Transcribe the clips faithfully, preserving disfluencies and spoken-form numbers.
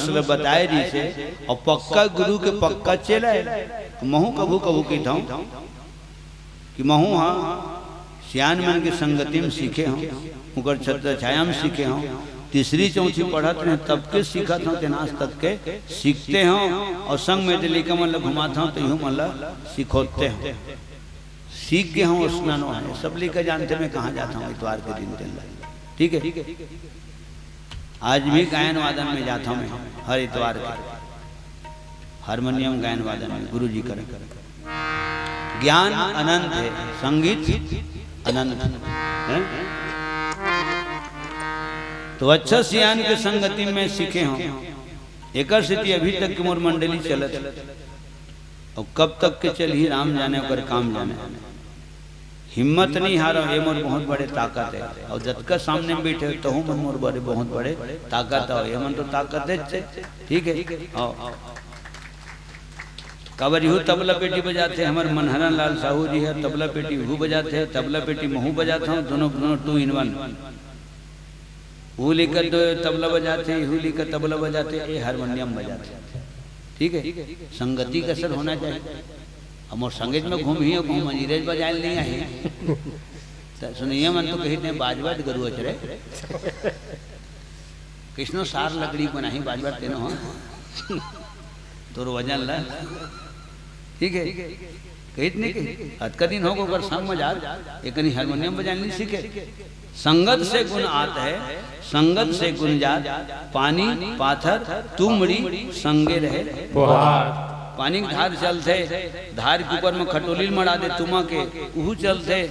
ल बताए रिहिसे, अउ पक्का गुरु के पक्का चेला हे। महूं कभू कभू कहिथंव कि महूं हा सियान मन के संगति में सीखे हंव, उंकर छत्र छाया में सीखे हंव। तीसरी चौथी पढ़त रहें तब के सीखत हंव, तेन आज तक के सीखते हंव। अउ संग में जे लइका मन ल घुमात हंव, त इहू मन ल सिखोते हंव। सीख गे हंव, ओसना नो हे। सब लइका जानथे मैं कहां जात हंव इतवार के दिन तेन ल। ठीक हे, आज भी गायन वादन में जात हंव मैं हर इतवार के, हारमोनियम गायन वादन में गुरु जी करा। ज्ञान अनंत हे, संगीत अनंत हे। तो अच्छा सियान के संगति में सीखे हंव, एकर सेती अभी तक के मोर मंडली चलत हे। अउ कब तक के चलही, राम जाने, ओकर काम जाने। हिम्मत नइ हारव, ए मोर बहुत बड़े ताकत हे। अउ जतका सामने में बइठे हे, तहू मन मोर बड़े, बहुत बड़े ताकत हे। ए मन तो ताकत हे, ठीक हे। अउ काबर इहू तबला पेटी बजाथे, हमर मनहरन लाल साहू जी हे, तबला पेटी इहू बजाथे, तबला पेटी महूं बजाथंव, दोनों, दोनों two in one। वो लइका तो तबला बजाथे, इहू लइका तबला बजाथे, ए हारमोनियम बजाथे। ठीक हे, संगति के असर होना चाहिए। अब मोर संगीत में घूमही, अउ कहूं मंजीरेच बजाए ल नइ आही, त सुनइया मन तो कहिथे, "बाजवत गरुवा चरे।" कइसनो सार लकड़ी बनाही बाजवत तेनो, हां। तोर वजन ल, ठीक हे, कहित नइ कही। अतका दिन होगे ओकर संग में जात, एकनी हारमोनियम बजाए ल नइ सीखे। संगत से गुण आत हे, संगत से गुण जात, पानी, पाथर, तुमड़ी, संगे रहे। फुहार। पानी के धार चलथे, धार के ऊपर में खटोली ल मड़ा दे तुमा के, उहू चलथे,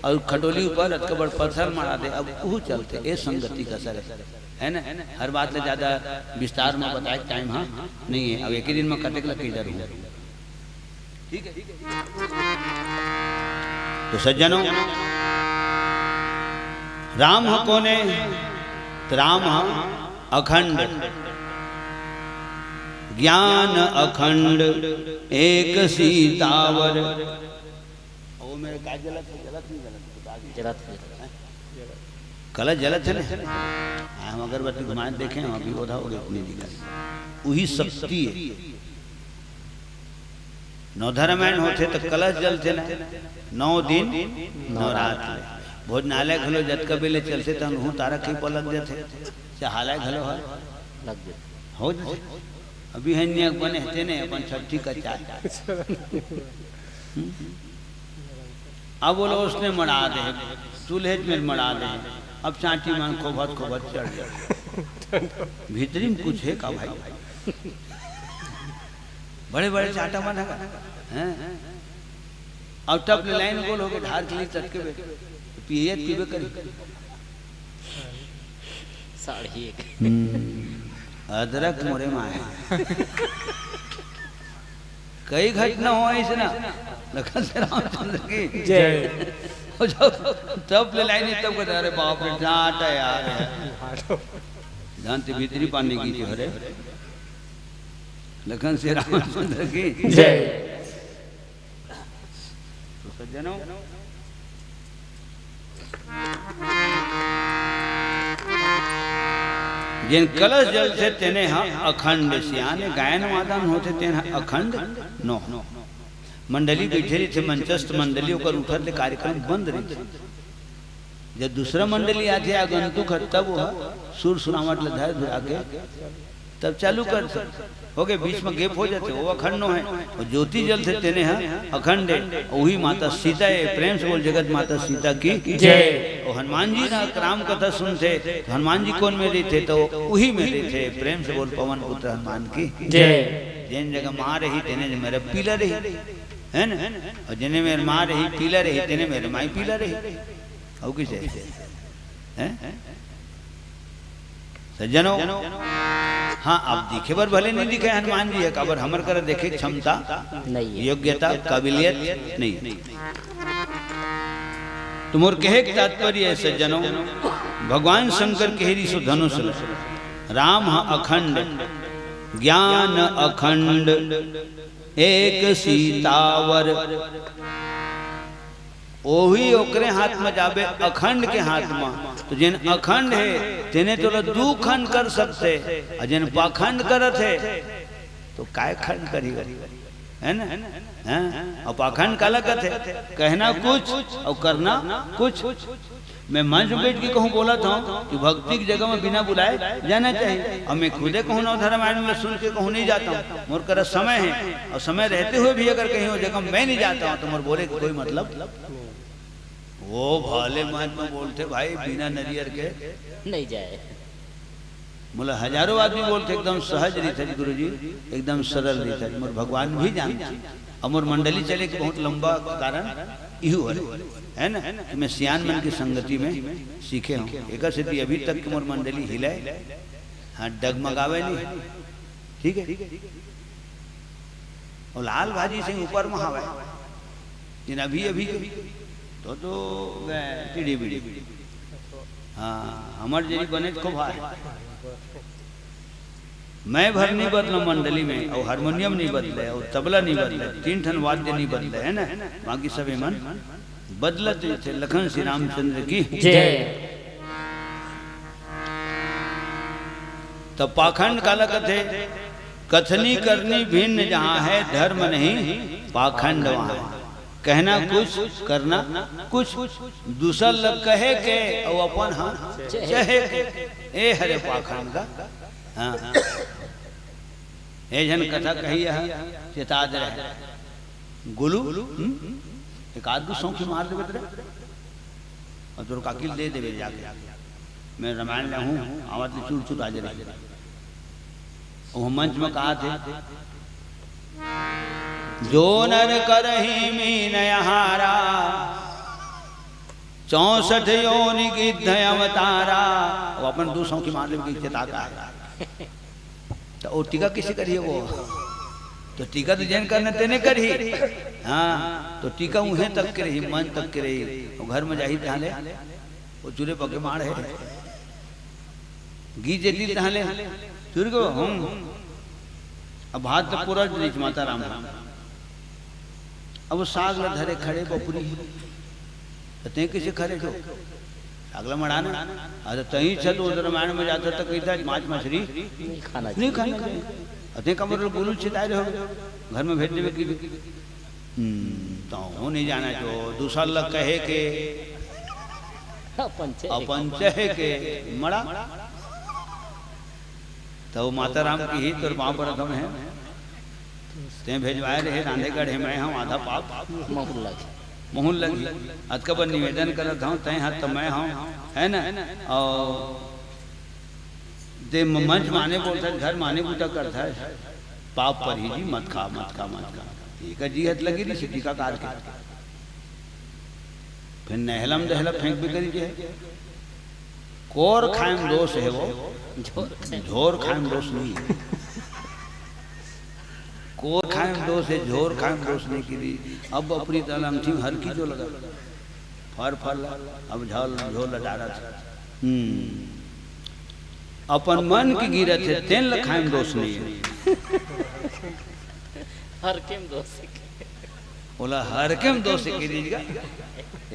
अउ खटोली ऊपर अतका बड़ पत्थर मड़ा दे, अब उहू चलथे। ए संगति के असर हे, हे ना? हर बात ल ज्यादा विस्तार में बताए के टाइम हा नइ हे। अब एके दिन में कतेक ल कहि डरहूं। ठीक हे। तो सज्जनों, राम ह कोन हे? त राम ह अखंड, ज्ञान अखंड, एक सीतावर। ओ मेरे का जलत हे, जलत नहीं जलत, बता दीजिए। जलत हे। कला जलत हे ना? हाँ, हम अगरबत्ती घुमाए देखे, हम अभी ओधा हो गए, उतनी दिखा। उही शक्ति हे। नवधा रामायण होथे त कलश जलथे ना, नौ दिन नवरात ले। भोजनालय घलो जतका बेले चलथे, तहन उहू तारा के पलक देथे। चहालय घलो ह लग जथे। हो जथे। अभी हन्य बने हते ने अपन छठी का चाय। हम्म? अब बोलो उसने मड़ा दे, चूल्हे में मड़ा दे। अब चांटी मन खोभत खोभत चढ़ जाए। भीतरी में कुछ हे का भाई? बड़े बड़े चांटा मन हे का? हैं? अब टप ले लाइन गोल होके ढार के लिए चटके बे। पिए पीबे करी। साढ़े एक। हम्म, अदरक मोरे माए। कई घटना हो ऐसे ना। लखन से रामचंद्र की जय। और जब टप ले लाइन तब कहते, "अरे बाप रे, चांटा यार।" जानते भीतरी पानी की थी, अरे। लखन से रामचंद्र की जय। तो सज्जनों, जेन कलश जलथे तेने ह अखंड सियान, गायन वादन होथे तेन ह अखंड नो। मंडली बैठे रहिथे, मंचस्थ मंडली, ओकर उठत ले कार्यक्रम बंद रहिथे। जब दूसरा मंडली आथे आगंतुक ह, तब वो सुर सुरावट ल धर धुरा के तब चालू करथे। हो गए, बीच में gap हो जाथे, वो अखंड नो हे। और ज्योति जलथे तेने ह अखंड हे। वही माता सीता हे, प्रेम से बोल जगत माता सीता की जय। और हनुमान जी ना राम कथा सुनथे, तो हनुमान जी कोन में रहिथे? तो वही में रहिथे। प्रेम से बोल पवन पुत्र हनुमान की जय। जेन जगह माँ रही, तेने जगह मेरा पीला रही, है ना? और जेने मेरा माँ रही, पीला रही, तेने मेरा माई पीला रही। अउ किसे? हैं? सज्जनों, हाँ, अब दिखे बर भले नहीं दिखे हनुमान जी हे, काबर हमर करा देखे के क्षमता, नहीं हे। योग्यता, काबिलियत नहीं हे। तो मोर कहे के तात्पर्य हे सज्जनों, भगवान शंकर कहे रिहिस ओ धनुष ल, राम ह अखंड, ज्ञान अखंड, एक सीतावर। ओही ओकरे हाथ म जाबे, अखंड के हाथ म। तो जेन अखंड हे, तेने तोला दू खंड कर सकथे, अउ जेन पाखंड करत हे, तो काय खंड करही? है ना? हाँ? अउ पाखंड काला कथे? कहना कुछ अउ करना कुछ। मैं मंच में बैठ के कहूँ बोलत हूँ कि भक्ति की जगह में बिना बुलाए जाना चाहिए, अउ मैं खुदे कहूँ नवधा रामायण में सुन के कहूँ नहीं जाता हूँ, मोर करा समय है, अउ समय रहते हुए भी अगर कहीं वो जगह मैं नहीं जाता हूँ, तो मोर बोले के कोई मतलब। वो भले मंच में बोलथे भाई, बिना नरियर के नहीं जाए। मोला हजारों आदमी बोलथे, "एकदम सहज रहिथस गुरुजी, एकदम सरल रहिथस।" मोर भगवान भी जानथे। अउ मोर मंडली चले के बहुत लंबा कारण इहू हरे, है ना, कि मैं सियान मन की संगति में सीखे हूँ। एकर सेती अभी तक के मोर मंडली हिलय, हाँ, डगमगावे नहीं। ठीक है, अउ लाल भाजी से ऊपर में हवय, जेन अभी अभी के, तो तो गए टीढ़ी बीढ़ी। हाँ, हमर जेरी बने को भाई। मैं भर नहीं बदलो मंडली में, अउ हारमोनियम नहीं बदले, अउ तबला नहीं बदले, तीन ठन वाद्य नहीं बदले, है ना? बाकी सब एमन बदलत रहिथे। लखन श्री रामचंद्र की जय। त पाखंड काला कथे? कथनी करनी भिन्न जहाँ है, धर्म नहीं पाखंड वहाँ। कहना कुछ, करना कुछ, दूसर ल कहे के अउ अपन हाँ चहे के। ए हरे पाखंड का। हाँ, ए झन कथा कही है, चेता दे रहे। गोलू, हम्म? एक आध दू सौंखी मार देबे तेरे, अउ तोर काकी ल दे देबे जाके। मैं रामायण ले हूँ, आवत ले चुर चुर आ जाए। वो मंच में कहा थे, "जो नर करही मीन अहारा, चौसठ योनि गिद्ध अवतारा।" वो अपन दू सौंखी मार देबे कि चेता का है। त ओ टीका कइसे करही वो? त टीका तो जेन करना तेने करही। हाँ, त टीका उहें तक के रही, मन तक के रही। अउ घर में जाही तहाँ ले, ओ चूरे पके मार हे। गीत जेती तहाँ ले, चूर के हम। अब भात तो पूरा रिच माता राम। अब वो साग ल धरे खड़े बपुरी। त तें कइसे खड़े हो? साग ल मड़ाना। अरे तहीं छत उधर रामायण में जाता त कहिता, "माछ मछली नहीं खाना नहीं चाहिए।" खाना चाहिए। अउ तें का मतलब गुरु चिताए रहो, घर में भेज देबे कि। हम्म, तो हो नहीं जाना जो दूसर ल कहे के अपन चहे अपन चहे के मड़ा। त वो माता राम की ही तोर पाँव परत हंव। तें भेजवाए रहे रांधे गढ़े, मैं हंव आधा पाप। महूँ ल लगही। महूँ ल लगही। अतका बर निवेदन करत हंव, तें हस त मैं हंव, है ना? अउ तें म-, मंच माने बोलथस, घर माने बूता करथस, पाप परही जी, मत खा, मत खा, मत खा। एकर जी हत लगी रही टीकाकार के। फिर नहलम दहलम फेंक भी करी जे। कोर खाए में दोष है वो, झोर खाए में। झोर खाए में दोष नहीं है। कोर खाए में दोष है, झोर खाए में दोष नहीं की दी। अब अपनी तलंठी हर की जो लगा, फर फर ला, अब झोल झोल ला डारा था। हम्म, अपन मन की गिरत है, तेन ल खाए में दोष नहीं है। हर के में दोष है। बोला, "हर के में दोष है की दी का?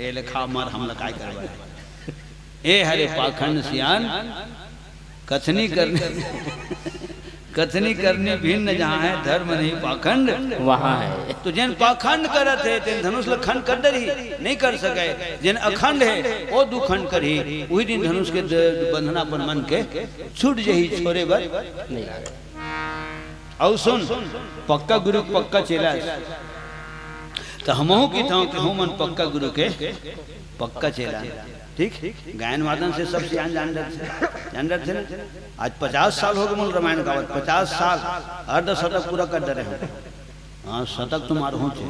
ए ले खा मार, हम ल काय करवा है?" ए हरे पाखंड सियान, कथनी करनी, कथनी करनी भिन्न जहाँ है, धर्म नहीं पाखंड वहाँ है। तो जेन पाखंड करत है, तेन धनुष ल खंड कर डरही, नहीं कर सके। जेन अखंड है, वो दू खंड करही, उही दिन धनुष के द-, बंधना अपन मन के छूट जही, छोरे बर नहीं। अउ सुन, पक्का गुरु के पक्का चेला। त हमहू किथंव कि हमन पक्का गुरु के पक्का चेला। ठीक? गायन वादन से सब सियान जान डरथे, जान डरथे ना। आज पचास साल हो गए मोला रामायण गावत, पचास साल, अर्ध शतक पूरा कर डरे हंव। हाँ, शतक तुम्हार होचे।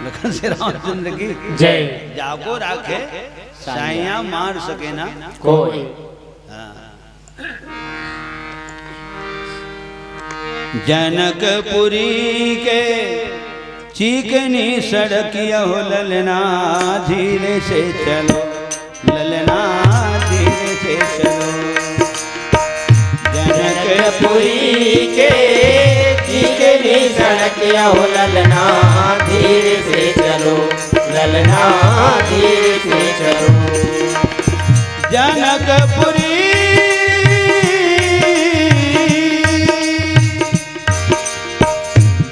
लखन से रामचंद्र की जय। जाको राखे साइयां, मार सके ना कोई। हाँ। जनकपुरी के चिकनी सड़किया हो ललना, धीरे से चलो ललना, धीरे से चलो। जनकपुरी के चिकनी सड़किया हो ललना, धीरे से चलो, ललना, धीरे से चलो। जनकपुरी,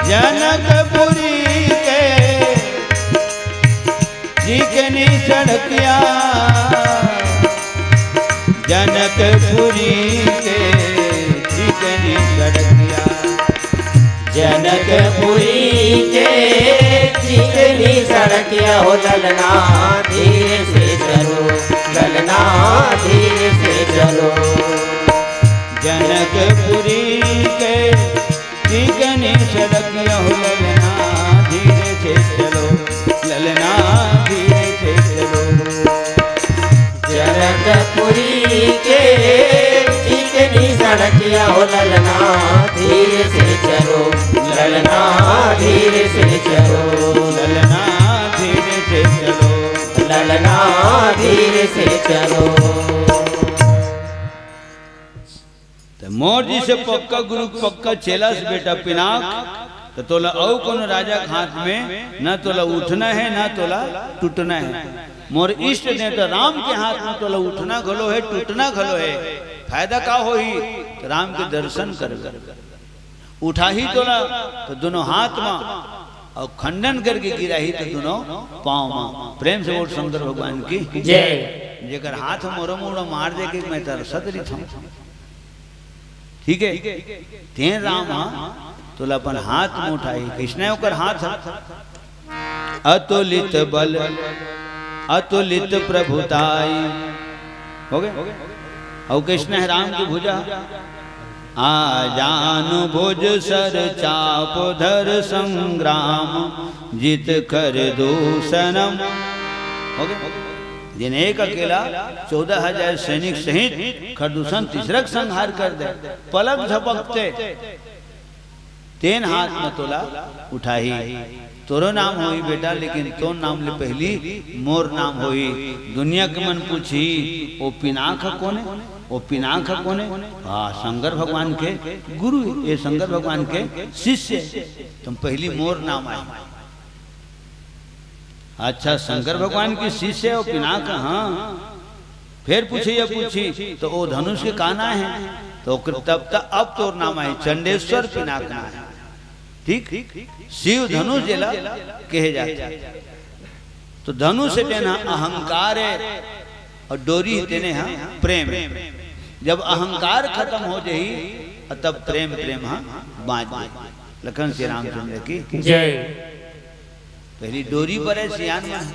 जनकपुरी के चिकनी सड़किया, जनकपुरी के चिकनी सड़किया। जनकपुरी के चिकनी सड़किया हो ललना, धीरे से चलो, ललना, धीरे से चलो। जनकपुरी के चिकनी सड़किया हो ललना, धीरे से चलो, ललना, धीरे से चलो। जनकपुरी के चिकनी सड़किया हो ललना, धीरे से चलो, ललना, धीरे से चलो। ललना, धीरे से चलो। ललना, धीरे से चलो। त मोर जइसे पक्का गुरु, पक्का चेला से बेटा पिनाक, त तोला अउ कोनो राजा के हाथ में न तोला उठना हे, न तोला टूटना हे। मोर इष्ट देवता राम के हाथ में तोला उठना घलो हे, टूटना घलो हे। फायदा का होही? त राम के दर्शन करबे। उठाही तोला, त दोनों हाथ में, अउ खंडन करके गिराही त दोनों पाँव में। प्रेम से बोल शंकर भगवान की जय। जेकर हाथ मोरो मुड़ा मार दे के मैं तरसत रहिथंव। ठीक हे, तेन राम हा तोला अपन हाथ में उठाही। कइसने ओकर हाथ हा? अतुलित बल, अतुलित प्रभुताई। हो गे? अउ कइसने हे राम के भुजा? आ जानु भुज सर चाप धर संग्राम जित खर दूषणम। हो गे? जेन एक अकेला चौदह हजार सैनिक सहित खरदूषण तीसरा के संहार कर दे, पलक झपकते तेन हाथ में तोला उठाही। तोरो नाम होही बेटा, लेकिन तोर नाम ले पहिली मोर नाम होही। दुनिया के मन पूछही, "ओ पिनाक ह कोन ए? ओ पिनाक ह कोन ए?" हाँ, शंकर भगवान के गुरु ए, शंकर भगवान के शिष्य ए। त पहिली मोर नाम आही। अच्छा, शंकर भगवान के शिष्य ए ओ पिनाक ह, हाँ। फेर पूछे, ये पूछी, त ओ धनुष के का नाम हे? त ओकर तब त अब तोर नाम आही, चंडेश्वर पिनाक नाम हे। ठीक? शिव धनुष जेला कहे जाथे। त धनुष तेन ह अहंकार ए, अउ डोरी तेने ह प्रेम। जब अहंकार खतम हो जाही, तब प्रेम, प्रेम ह बाँच जाही। लखन श्री रामचंद्र की जय। पहिली डोरी बरे सियान मन,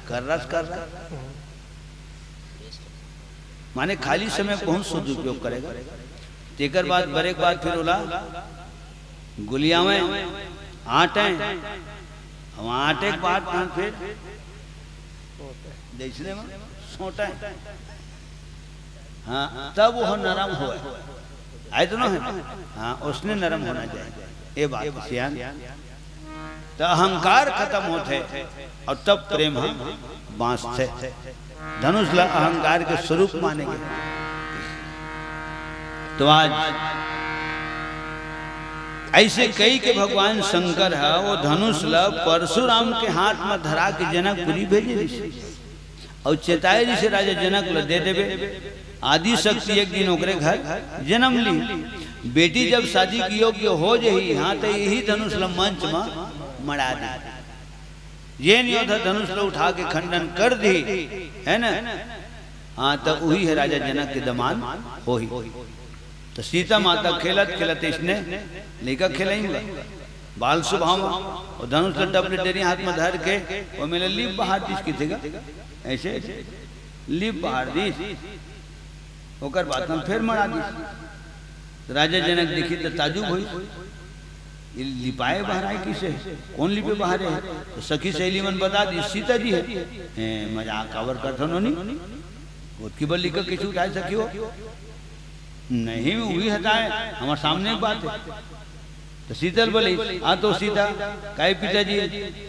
कर्रस कर्रस। माने खाली समय बहुत सदुपयोग करे गा। तेकर बाद बरे के बाद फेर ओला गोलियावय, आँटय। अब आँटे के बाद तहन फेर जइसने म सोंटय। हाँ, तब वो नरम होय। आय तो न हे? हाँ, ओसने नरम होना चाहिए। ए बात सियान। त अहंकार खतम होथे अउ तब प्रेम ह बाँचथे। धनुष ला अहंकार के स्वरूप माने गे। त आज अइसे कहिके भगवान शंकर ह ओ धनुष ला परशुराम के हाथ म धरा के जनकपुरी भेजे रिहिस। अउ चेताए रिहिसे राजा जनक ल दे देबे, आदि शक्ति एक दिन ओकरे घर जनम ली। बेटी जब शादी के योग्य हो जही, हाँ, त इही धनुष ल मंच म मड़ा दे। जेन योद्धा धनुष ल उठा के खंडन कर दी, हे न? हाँ, त उही हे राजा जनक के दमांद होही। त सीता माता खेलत खेलत इसने लइका खेलई गा, बाल स्वभाव म, अउ धनुष ल टप ले डेरी हाथ म धर के, ओ मेला लीप बहार दिस किथे गा, अइसे लीप बहार दिस, ओकर बाद म फेर मड़ा दिस। त राजा जनक देखिस त ताजुब होइस, ये लिपाए बहराए किसे, कोन लिपे बहारे हे? त सखी सहेली मन बता दिस, सीता जी हे। हे, मजाक काबर करथव नोनी? ओतकी बड़ लइका कइसे उठाए सखी हो? नहीं, उही हताय, हमर सामने के बात हे। त सीता ल बोलिस, "आ तो सीता, काय पिताजी,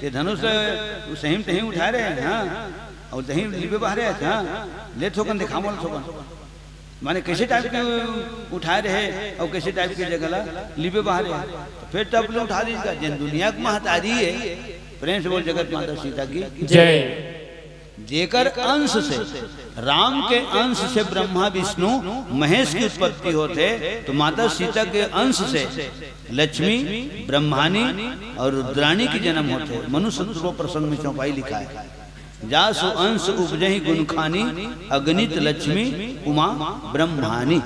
ते धनुष ल सही म तही उठाए रहे, हाँ? अउ तही लिपे बहारे हे, हाँ? ले थोकन देखा मोला थोकन।" माने कैसे टाइप के उठाए रहे और कैसे टाइप के जगह ला लिबे बाहर है। तो फिर तब ले उठा दीजिएगा, जिन दुनिया की महतारी है। प्रेम से बोल जगत माता सीता की जय। जेकर अंश से, राम के अंश से ब्रह्मा विष्णु महेश की उत्पत्ति होते, तो माता सीता के अंश से लक्ष्मी, ब्रह्मानी और रुद्राणी की जन्म होते। मनुस्मृति को प्रसंग में चौपाई लिखा है, जासु अंश उपजहि गुणखानी, अगणित लक्ष्मी उमा ब्रह्मानी।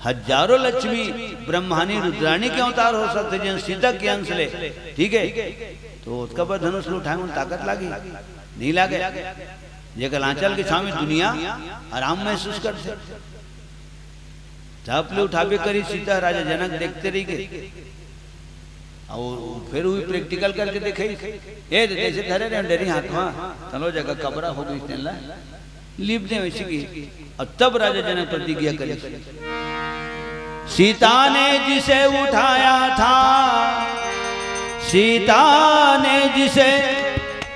हजारों लक्ष्मी ब्रह्मानी रुद्राणी के अवतार हो सकते, जन सीता के अंश ले, ठीक है। तो उसका पर धनुष उठाए में ताकत लागी, नहीं लागे। जेकर आंचल के छाव में दुनिया आराम महसूस करते। तब ले उठाबे करी सीता, राजा जनक देखते रही गए। और फिर वही प्रैक्टिकल करके देखे, ए दे, जैसे धरे रहे डरी हाथ में, तनो जगह कबरा हो गई, तेला लिप दे वैसे की। और तब राजा जनक प्रतिज्ञा करे, सीता ने जिसे उठाया था, सीता ने जिसे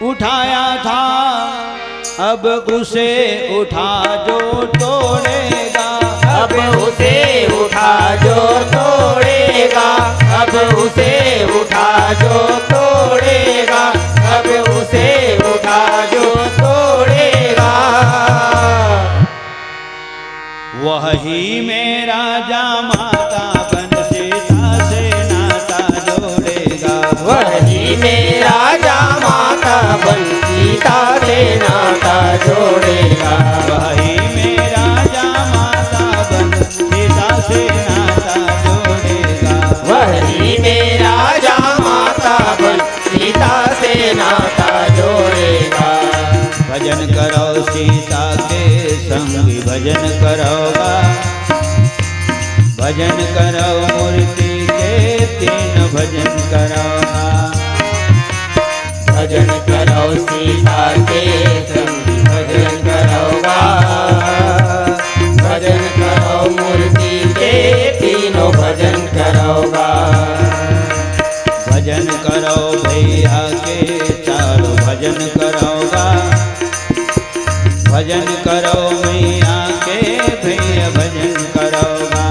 उठाया था, अब उसे उठा जो तोड़ेगा। अब उसे उठा जो तोड़ेगा, अब उसे उठा जो तोड़ेगा, अब उसे उठा जो तोड़ेगा। वही में राजा माता बन सीता से नाता जोड़ेगा। वही में राजा माता बन सीता से नाता जोड़ेगा। वही में राजा माता बन सीता से नाता जोड़ेगा। वही में राजा माता बन सीता से नाता जोड़ेगा। भजन करो सीता के संगी भजन करोगा। भजन करो मूर्ति के तीन भजन करोगा। भजन करो सीता के संगी भजन करोगा। भजन करो मूर्ति के तीनों भजन करोगा। भजन करो भैया के चारों भजन करोगा। भजन करो मैया के भैया भजन करोगा।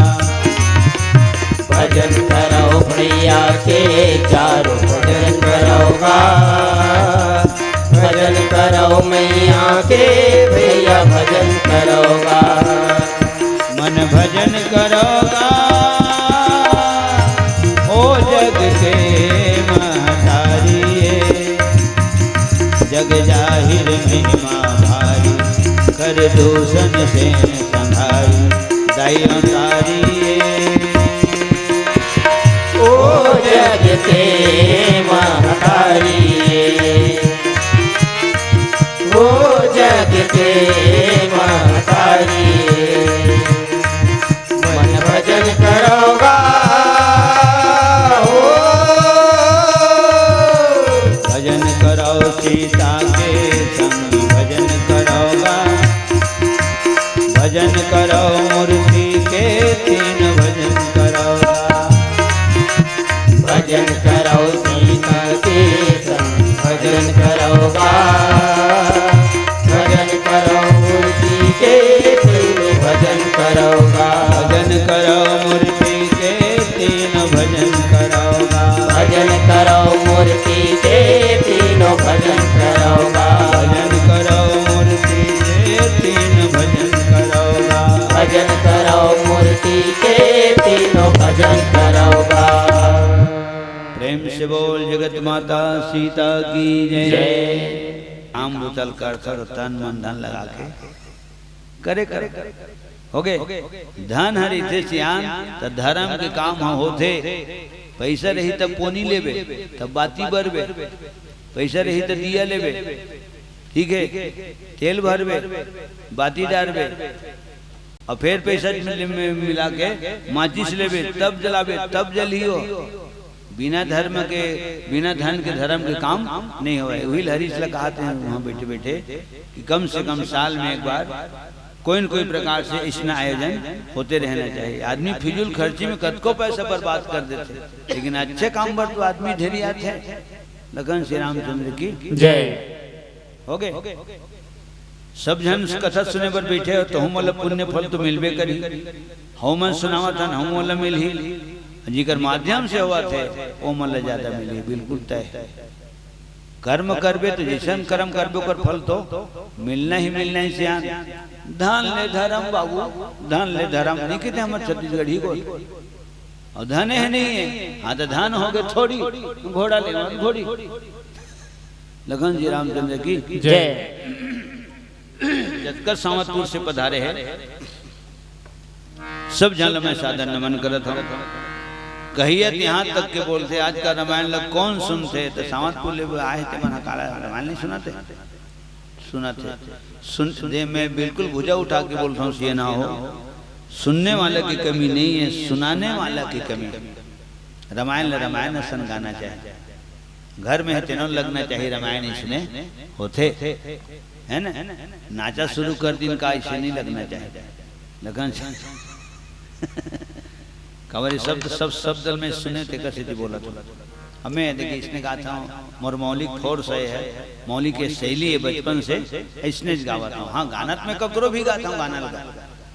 भजन करो भैया के चारों भजन करोगा। भजन करो मैया के भैया भजन करोगा। मन भजन करोगा ओ जग के महतारी। जग जाहिर महिमा भारी कर दूषण से संहारी। दाई अवतारी। ओ जग के महतारी। ओ जग के महतारी। मन भजन करोगा हो। भजन करो सीता के संग भजन करोगा। भजन करो मूर्ति के तीन भजन करोगा। भजन करो सीता के संग भजन करोगा। भजन करो मूर्ति के तीन भजन करोगा। भजन करो मूर्ति के तीन भजन करोगा। भजन करो मूर्ति के तीनों भजन करोगा। भजन करो मूर्ति के तीन भजन करोगा। भजन करो मूर्ति के तीनों भजन करोगा। प्रेम से बोल जगत माता सीता की जय। जय। आम बोतल कर कर तन मन धन लगा के करे करे। होगे। धन ह रहिथे सियान, त धर्म के काम ह होथे। पइसा रही त पोनी लेबे, तब बाती बरबे। पइसा रही त दिया लेबे, ठीक हे, तेल भरबे, बाती डारबे, अउ फेर पइसा मिल-, में मिला के माचिस लेबे, तब जलाबे, तब जलही ओ। बिना धर्म के, बिना धन के धर्म के काम नइ होवय। उही ल हरीश ल कहाथे उहाँ बइठे बइठे कि कम से कम साल में एक बार कोई न कोई प्रकार से अइसना आयोजन होते रहना चाहिए। आदमी फिजूल खर्ची में कतको पैसा बर्बाद कर देथे, लेकिन अच्छे काम बर तो आदमी ढेरी आथे। लखन श्री रामचंद्र की जय। होगे। सब झन कथा सुने बर बैठे हो, तहू मन ल पुण्य फल तो मिलबे करही। हव मन सुनावत हन, हव मन ल मिलही। जिकर माध्यम से होवत हे, ओ मन ल ज्यादा मिलही, बिल्कुल तय हे। कर्म करबे तो जइसन कर्म करबे, ओकर फल तो मिलना ही मिलना हे सियान। धन ले धरम बाबू, धन ले धरम, नहीं कहते हम छत्तीसगढ़ी को। अउ धन हे नहीं हे, हाँ, तो धन होगे थोड़ी, घोड़ा ले घोड़ी। लखन जी रामचंद्र की जय। जतका सावंतपुर से पधारे हे, सब झन ल मैं सादर नमन करत हंव। कहियत यहाँ तक के बोलथे, आज का रामायण ल कोन सुनथे? त सावंतपुर ले आए हे, ते मन ह काला रामायण नहीं सुनत हे? सुनत हे। सुन दे, मैं बिल्कुल भुजा उठा के बोलत हंव, ये ना हो। सुनने वाला की कमी नहीं हे, सुनाने वाला की कमी हे। रामायण ल रामायण असन गाना चाही। घर में हे तेनो लगना चाही, रामायण इसने होथे, हे ना? नाचा शुरू कर दिन का, इसे नहीं लगना चाही। लगन से काबर ये शब्द, सब शब्द में सुने तेकर सेती बोलत हंव। हमें देखिए, इसने गात हंव, मोर मौलिक force हे, मौलिक ये शैली हे, बचपन से इसने गावत हंव। हाँ, गाना त मैं ककरो भी गात हंव, गाना लगा।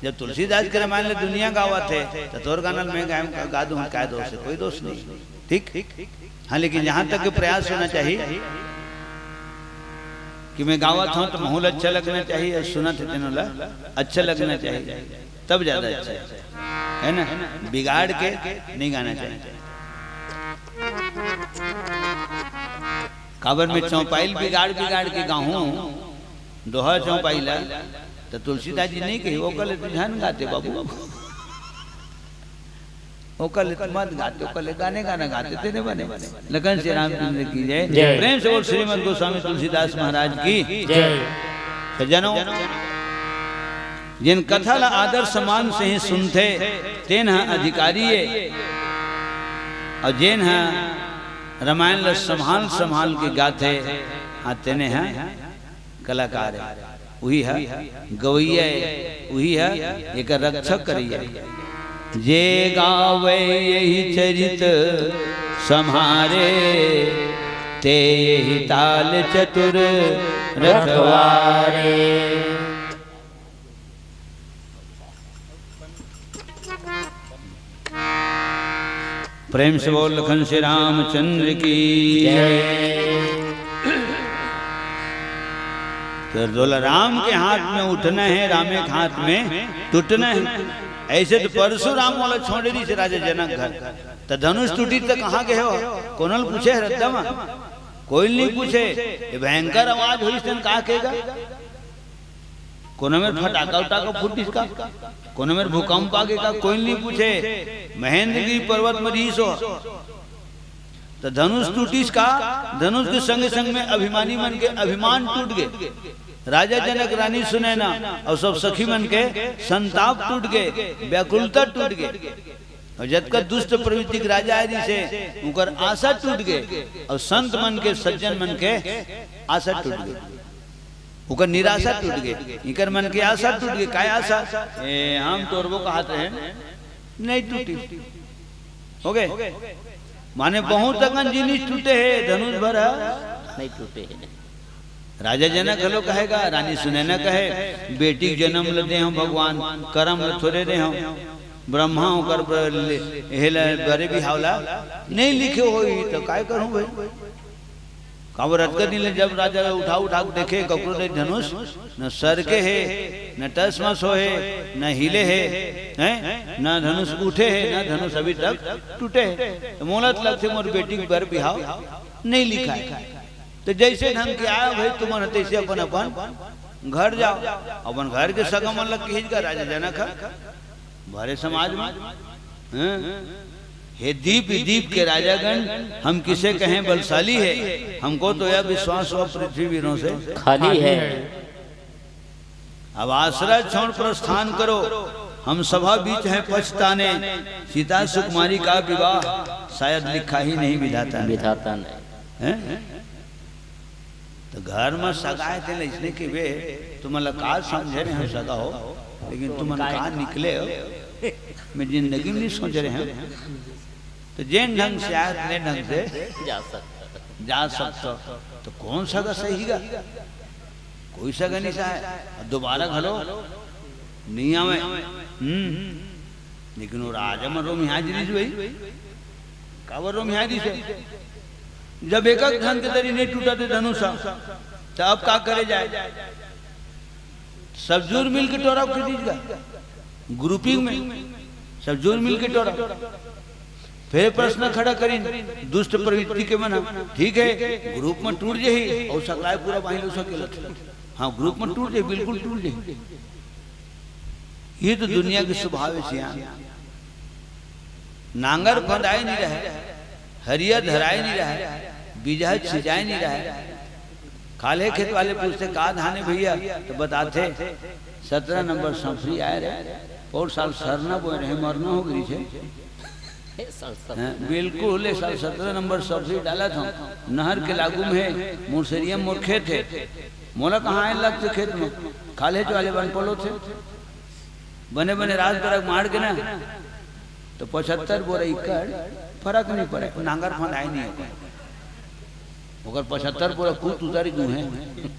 जब तुलसीदास के रामायण ल दुनिया गावत हे, त तोर गाना ल मैं गाय, गा दूं, का दोष हे? कोई दोष नहीं। ठीक? हाँ, लेकिन जहाँ तक के प्रयास होना चाही कि मैं गावत हंव त महू ल अच्छा लगना चाही अउ सुनत हे तेनो ल अच्छा लगना चाही, तब ज्यादा अच्छा हे, हे ना? बिगाड़ के नहीं गाना चाही। काबर मैं चौपाई ल बिगाड़ बिगाड़ के गाहूं, दोहा चौपाई ल, त तुलसीदास जी नहीं कही, ओकर ले तू झन गाते बाबू। ओकर ले मत गाते, ओकर ले गाने गाना गाते, तेने बने। लखन श्री रामचंद्र की जय। जय। प्रेम से बोल श्रीमद गोस्वामी तुलसीदास महाराज की जय। सज्जनों, जेन कथा ला आदर सम्मान से ही सुनथे, तेन ह अधिकारी ए, अउ जेन ह रामायण ला संभाल संभाल के गाथे, हाँ, तेने ह कलाकार ए, उही ह गवैया ए, उही ह एकर रक्षा करैया ए। जे गावे यही चरित सम्हारे, ते यही ताल चतुर रखवारे। प्रेम से बोल लखन श्री रामचंद्र की जय। तो बोला, राम के हाथ में उठना हे, रामे के हाथ में टूटना हे। ऐसे तो परसुराम मोला छोड़े रहिस हे राजा जनक घर, त धनुष टूटिस त कहाँ गे हो? कोनो ल पूछे हे रद्दा म? कोई ल नहीं पूछे। ये भयंकर आवाज होइस तेन का केगा? कोनो मेर फटाका उटाका फूटिस का? कोनो मेर भूकंप आगे का? कोई ल नहीं पूछे। महेंद्रगिरी पर्वत म रहिस हो। त धनुष टूटिस का? धनुष के संगे संग में अभिमानी मन के अभिमान टूट गे। राजा जनक, रानी सुनैना अउ सब सखी मन के संताप टूट गे, व्याकुलता टूट गे। अउ जतका दुष्ट प्रवृत्ति के राजा आए रहिस हे, उनकर आशा टूट गे। अउ संत मन के, सज्जन मन के आशा टूट गे, उनकर निराशा टूट गे, इनकर मन के आशा टूट गे। काय आशा? ए, हम टोरबो कहत रहेन, नहीं टूटी। हो गे? माने बहुत अकन जिनिस टूटे हे, धनुष भर ह नहीं टूटे हे। राजा जनक घलो कहेगा, रानी सुनैना कहे, बेटी के जन्म ल दे हंव भगवान, करम ल थोरे दे हंव। ब्रह्मा ओकर बर ले, हेला बरे बिहाव ला नहीं लिखे होही, त काय करहूं भाई? काबर अतका दिन ले जब राजा उठा उठा के देखे, ककरो नहीं धनुष, न सरके हे, न टसमस होहे, न हिले हे, हैं? न धनुष उठे हे, न धनुष अभी तक टूटे हे। त मोला त लगथे मोर बेटी के बर बिहाव नहीं लिखाय। त जइसे ढंग के आय भाई तुमन ह, तइसे अपन अपन घर जाव, अपन घर के सगा मन ल कहिस गा राजा जनक ह। भरे समाज में, हैं? हे दीप दीप के राजागण, हम किसे कहें बलशाली है, हमको तो यह विश्वास हुआ पृथ्वी वीरों से खाली है। अब आश्रय छोड़ प्रस्थान करो, हम सभा बीच हैं पछताने, सीता सुकुमारी का विवाह शायद लिखा ही नहीं विधाता ने। विधाता ने। हैं? त घर म सगा हे तेला अइसने कहिबे, तुमन ला का समझे रहे हंव सगा हो, लेकिन तुमन का निकले हो, मैं जिंदगी में नहीं सोचे रहे हंव। त जेन ढंग से आय, तेन ढंग से जा सकत हो। त कोन सगा सही गा? कोई सगा नहीं सहाय, अउ दोबारा घलो नहीं आवे। हम्म, लेकिन वो राजा मन रोमिहा जिनिस भाई, काबर रोमिहा दिस हे? जब एक एक झन के दरी नहीं टूटत हे धनुष, त अब का करे जाए? सब जुर मिल के टोरा खरीद गा, ग्रुपिंग में सब जुर मिल के टोरा। फिर प्रश्न खड़ा करिन दुष्ट प्रवृत्ति के मन, ठीक है, ग्रुप में टूट जही अउ सकलाय पूरा बाहिर उसका केलत। हाँ, ग्रुप में टूट जही, बिल्कुल टूट जही। ये तो दुनिया के स्वभाव हे सियान। नांगर फंदाए नहीं रहे, हरिया धराए नहीं रहे, बीजा छिंचाए नहीं रहे। खाल्हे खेत वाले पूछते, "का धान हे भैया?" तो बताथे, "सत्रह नंबर सफरी आए रे, पौर साल सरना बोए रहे, मरना हो गई थे।" हैं, बिल्कुल, ए साल सत्रह नंबर सफरी डालत हंव, नहर के लागू में हे, मुरसेरिया मोर खेत हे, मोला कहाँ आए लगथे खेत में, खाल्हे वाले बन पलो थे, बने बने रात बरग मार के ना, तो पचहत्तर बोरा एकड़ फरक नहीं पड़े, नांगर फंदाए नहीं ओकर। ओकर पचहत्तर बोरा कुत उतर गए हैं।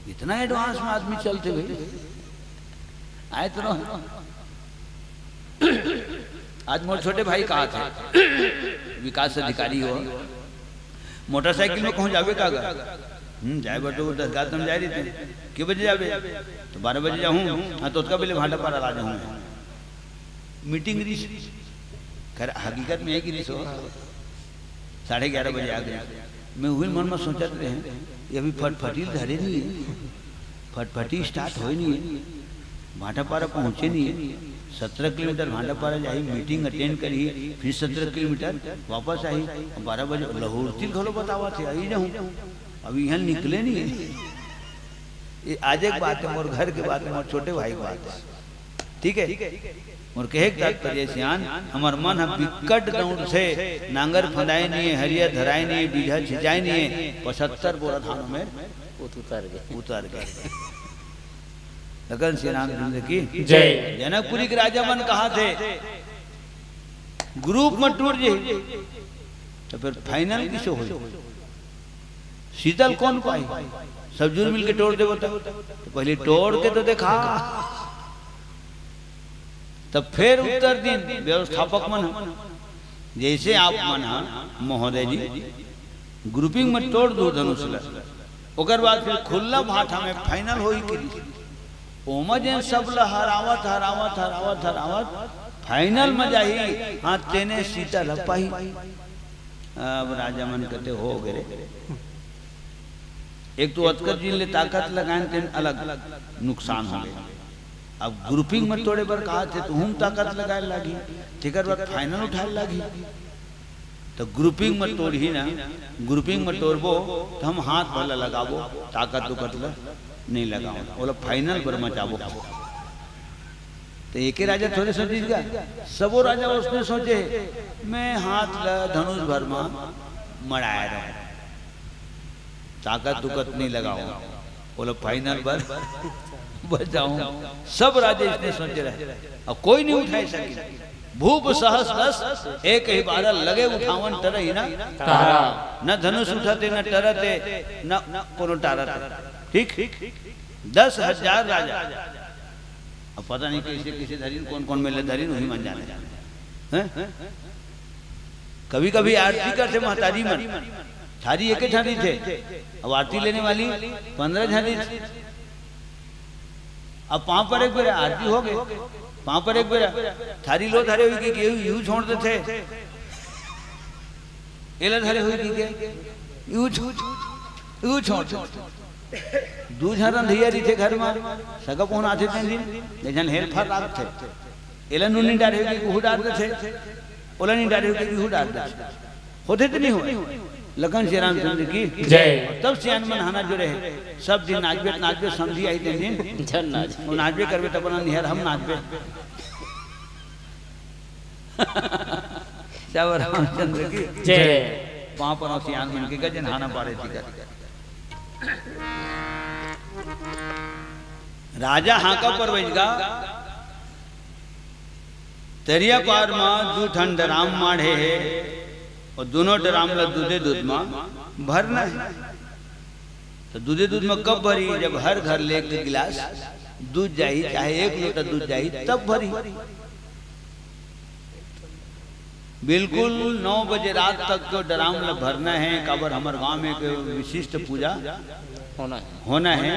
इतना एडवांस में आदमी चलथे भाई। आए तो रहो। आज मोर छोटे भाई कहा थे, विकास अधिकारी हो, मोटरसाइकिल में कहूँ जाबे का गा? हम्म, जाए बर तो दस ग्यारह तम जाए रहिथे। के बजे जाबे? तो बारह बजे जाहूँ। हाँ, तो ओतका बेले भाटापारा ला जाहूँ। मीटिंग रिस, खैर, हकीकत में हे कि रिस हो, साढ़े ग्यारह बजे आ गए। मैं उही मन में सोचत रहे, ये अभी फटफटी धरे नहीं है, फटफटी स्टार्ट होए नहीं है, भाटापारा पहुँचे नहीं है। सत्रह किलोमीटर भाटापारा जाही, मीटिंग अटेंड करही, फिर सत्रह किलोमीटर वापस आही। बारह बजे लहुरतिल घलो बतावत हे, आई जाहूँ, अभी यहाँ निकले नहीं है। ये आज एक बात है, मोर घर के बात है, मोर छोटे भाई के बात है, ठीक है। मोर कहे के तात्पर्य सियान, हमर मन ह बिकट दौड़थे, नांगर फंदाए नहीं है, हरिया धराए नहीं है, बीजा छिंचाए नहीं है, पचहत्तर बोरा धान में उत उतर गए। उतर गए। लखन श्री रामचंद्र की जय। जनकपुरी के राजा मन कहा थे, ग्रुप में टूट जाही, तो फिर फाइनल किसे होई? शीतल कौन पाई? सब जुर मिल के टोर देबो त। तो पहले टोर के तो देखा, तब फिर उत्तर दिन व्यवस्थापक मन ह। जैसे आप मन ह महोदय जी, ग्रुपिंग में टोर दो धनुष ल, ओकर बाद फिर खुल्ला भाठा में फाइनल होई कि नहीं? ओमा जेन सब ल हरावत, हरावत, हरावत, हरावत फाइनल में जाही, हाँ, तेने शीतल ह पाही। अब राजा मन कहते, "हो गे रे।" एक तो अतका जिन ले ताकत लगाएन, तेन अलग नुकसान हो गए। अब ग्रुपिंग में टोरे बर कहा थे, तो हम ताकत लगाए लागी, तेकर बाद फाइनल उठाए लागी। तो ग्रुपिंग में टोरही ना, ग्रुपिंग में टोरबो, तो हम हाथ भला लगाबो, ताकत उकत ल नहीं लगाओ, ओला फाइनल पर मचाबो। तो एके राजा थोड़े सोचिस गा, सबो राजा उसने सोचे, "मैं हाथ ल धनुष भर म मड़ाए रहूं, ताकत तुकत नहीं लगाऊं, ओला फाइनल बर बचाऊं।" सब राजा इसने सोचे रहे, अब कोई नहीं उठाए सके। भूप सहस दस एक ही बारह, लगे उठावन टरही ना तारा। न धनुष उठते, न टरते, न कोनो टारते। ठीक, दस हजार राजा। अब पता नहीं कैसे कैसे धरिन, कौन कौन मेले धरिन, वही मन जाने। हैं? कभी कभी आरती करते महतारी मन, थारी एक झन रहिथे, अब आरती लेने वाली पंद्रह झन रहिथे। अब पांव पर एक बेरा आरती हो गई, पांव पर एक बेरा थारी लो धरे हुई कि, कि यू, यू छोड़ देते, एला धरे हुई कि के, यू छो-, यू छोड़ देते। दू झन रंधइया रहिथे घर म, सगा पहुना आथे तेन दिन, एक झन हेल्पर राखथे। एला नून नहीं डारे हुई कि हू डार देथे, ओला नहीं डारे हुई कि हू डार देथे। होथे त नहीं होय? लखन श्री रामचंद्र की जय। तब सियान मन हाना जुड़े हे, सब दिन नाचबे त नाचबे, समधी आही तेन दिन। झन नाच। वो नाचबे करबे त अपन निहर हम नाचबे। सब रामचंद्र की जय। पांव परव सियान मन के गजन हाना पारे थी कर। राजा हांका पर बज गा, तरिया पार म दू ठन डराम माढ़े हे, अउ दूनों डराम ल दूधे दूध म भरना हे। तो दूधे दूध में कब भरी? जब हर घर ले एक गिलास दूध जाही, चाहे एक लोटा दूध जाही, तब भरी। बिल्कुल नौ बजे रात तक के ड्राम ल भरना है, काबर हमर गांव में एक विशिष्ट पूजा होना है। होना है,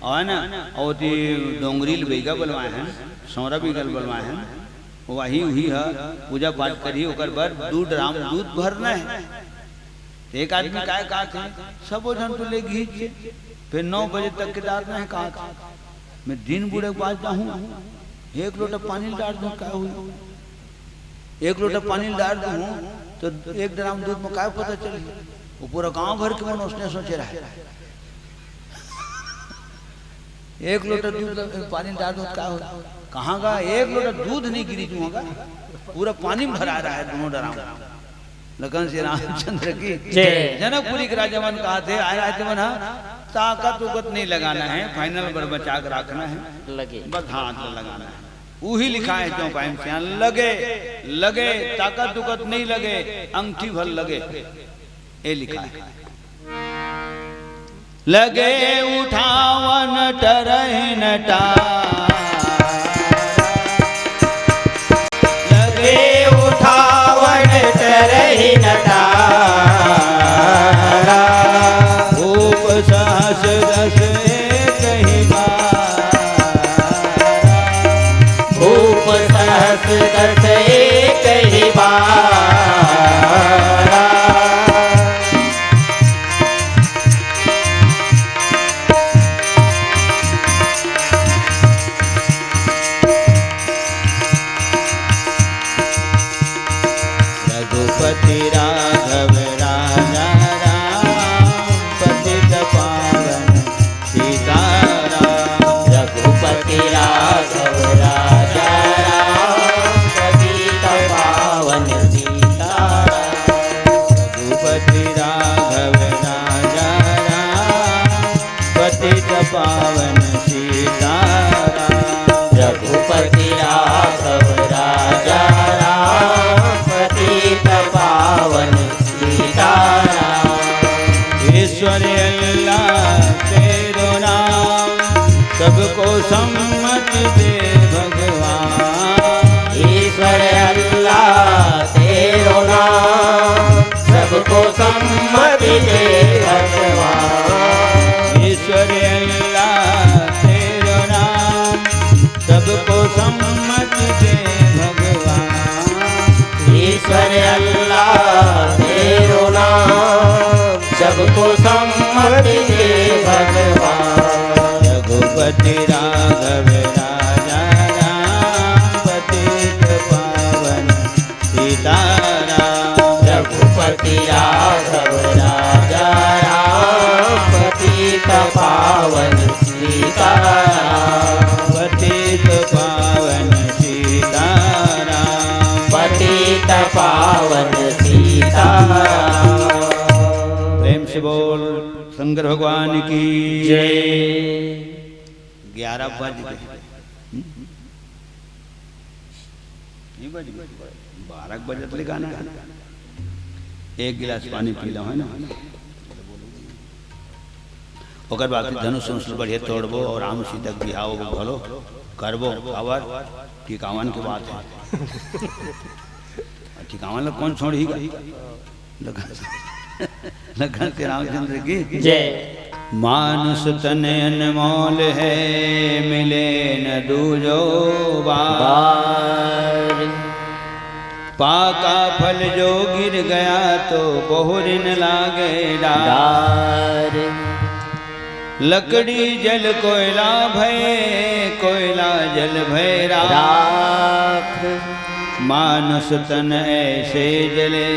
और है ना, और ओती डोंगरी ल बइगा बलवाए हैं, सौरा बइगा ल बलवाए हैं, वही, उही ह पूजा पाठ करही, ओकर बर दू ड्राम दूध भरना है। तो एक आदमी काय कहत हे, सबो झन तो ले गीच, फिर नौ बजे तक के डारना है कहत हे। मैं दिन बुड़े के बाद जाहूं, एक लोटा पानी ल डार दूं, का हुई? एक लोटा पानी ल डार दूं, तो एक ड्राम दूध में काय पता चली? वो पूरा गांव भर के मन उसने सोचे रहे। एक लोटा दूध ल-, पानी ल डार दूं, का हो? कहाँ का एक लोटा दूध नहीं गिरी जुआ का, पूरा पानी में भरा रहा है दोनों ड्राम। लखन श्री रामचंद्र की जय। जनकपुरी के राजा मन कहत हे, आए रहते मन हा, ताकत उकत नहीं लगाना है, फाइनल पर बचा के रखना है। लगे। बस हाथ ल लगाना है। उही लिखाय हे चौपाई में सियान, लगे, लगे, ताकत उकत नहीं लगे, अंगठी भर लगे, ये लिखाय हे। लगे उठावन टरहिन टारा, लगे उठावन टरहिन टारा, भूप सहस दस एक ही बार। भूप सहस दस एक ही बार। रघुपति राघव राजा राम, पतित पावन सीताराम। रघुपति राघव राजा राम, पतित पावन सीताराम। रघुपति राघव राजा राम, पतित पावन सीताराम। रघुपति राघव राजा राम, पतित पावन सीताराम। ईश्वर अल्लाह तेरो नाम, सबको सम्मति दे भगवान। ईश्वर अल्लाह तेरो नाम, सबको सम्मति दे भगवान। ईश्वर अल्लाह तेरो नाम, सबको सम्मति दे भगवान। ईश्वर अल्लाह तेरो नाम, सबको सम्मति दे भगवान। रघुपति राघव राजा राम, पतित पावन सीताराम। रघुपति राघव राजा राम, पतित पावन सीताराम। पतित पावन सीताराम। पतित पावन सीताराम। प्रेम से बोल शंकर भगवान की जय। ग्यारह बज गए। हम्म? नहीं बज गए? बारह बजत ले गाना है। एक गिलास पानी पी लो, है ना? ओकर बाद फिर धनुष उनुष बढ़िया तोड़बो और राम सीता के बिहाव घलो करबो। काबर? टिकावन के बात है। टिकावन ला कौन छोड़ही गा? लखन, लखन श्री रामचंद्र की जय। मानुष तन अनमोल है, मिले न दूजो बार। बार। पाका फल जो गिर गया, तो बहुरिन लागे डार। डार। लकड़ी जल कोयला भय, कोयला जल भय राख। राख। मानुष तन ऐसे जले,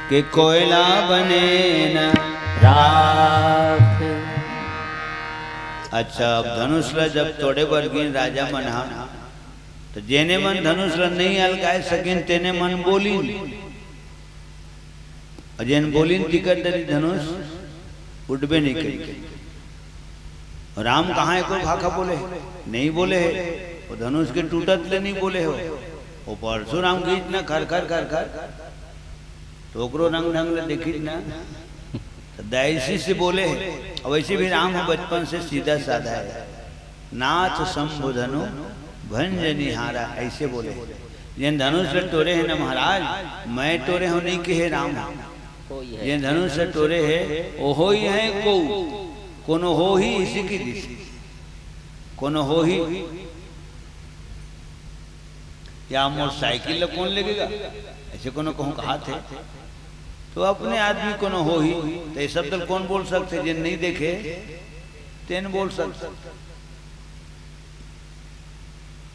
कि कोयला बने न राख। अच्छा, अब धनुष ल जब तोड़े बर गिन राजा मन हा, तो जेने मन धनुष ल नहीं अलगाए सकिन, तेने मन बोलिन। और जेन बोलिन, तिकर डरी धनुष उड़बे नहीं करी। राम कहाँ एको भाखा बोले हे? नहीं बोले हे। वो धनुष के टूटत ले नहीं बोले हो। वो परशुराम गीत ना, खर खर खर खर, तो ओकरो रंग ढंग ले देखित ना। तो दाई से बोले हे। और वैसे भी राम ह बचपन से सीधा साधा हे। नाथ शंभु धनु भंजनिहारा, ऐसे बोले हे। जेन धनुष ल टोरे हे ना महाराज, मैं टोरे हूँ नहीं कहे राम ह। जेन धनुष ल टोरे हे, ओहो ही हे को, कोनो हो ही इसी की दिस। कोनो हो ही। या मोर साइकिल ल कोन लेगेगा, ऐसे कोनो कहूँ कहाथे। तो अपने आदमी कोनो हो ही, तो ये शब्द ल कोन बोल सकथे, जेन नहीं देखे, तेन बोल सकथे।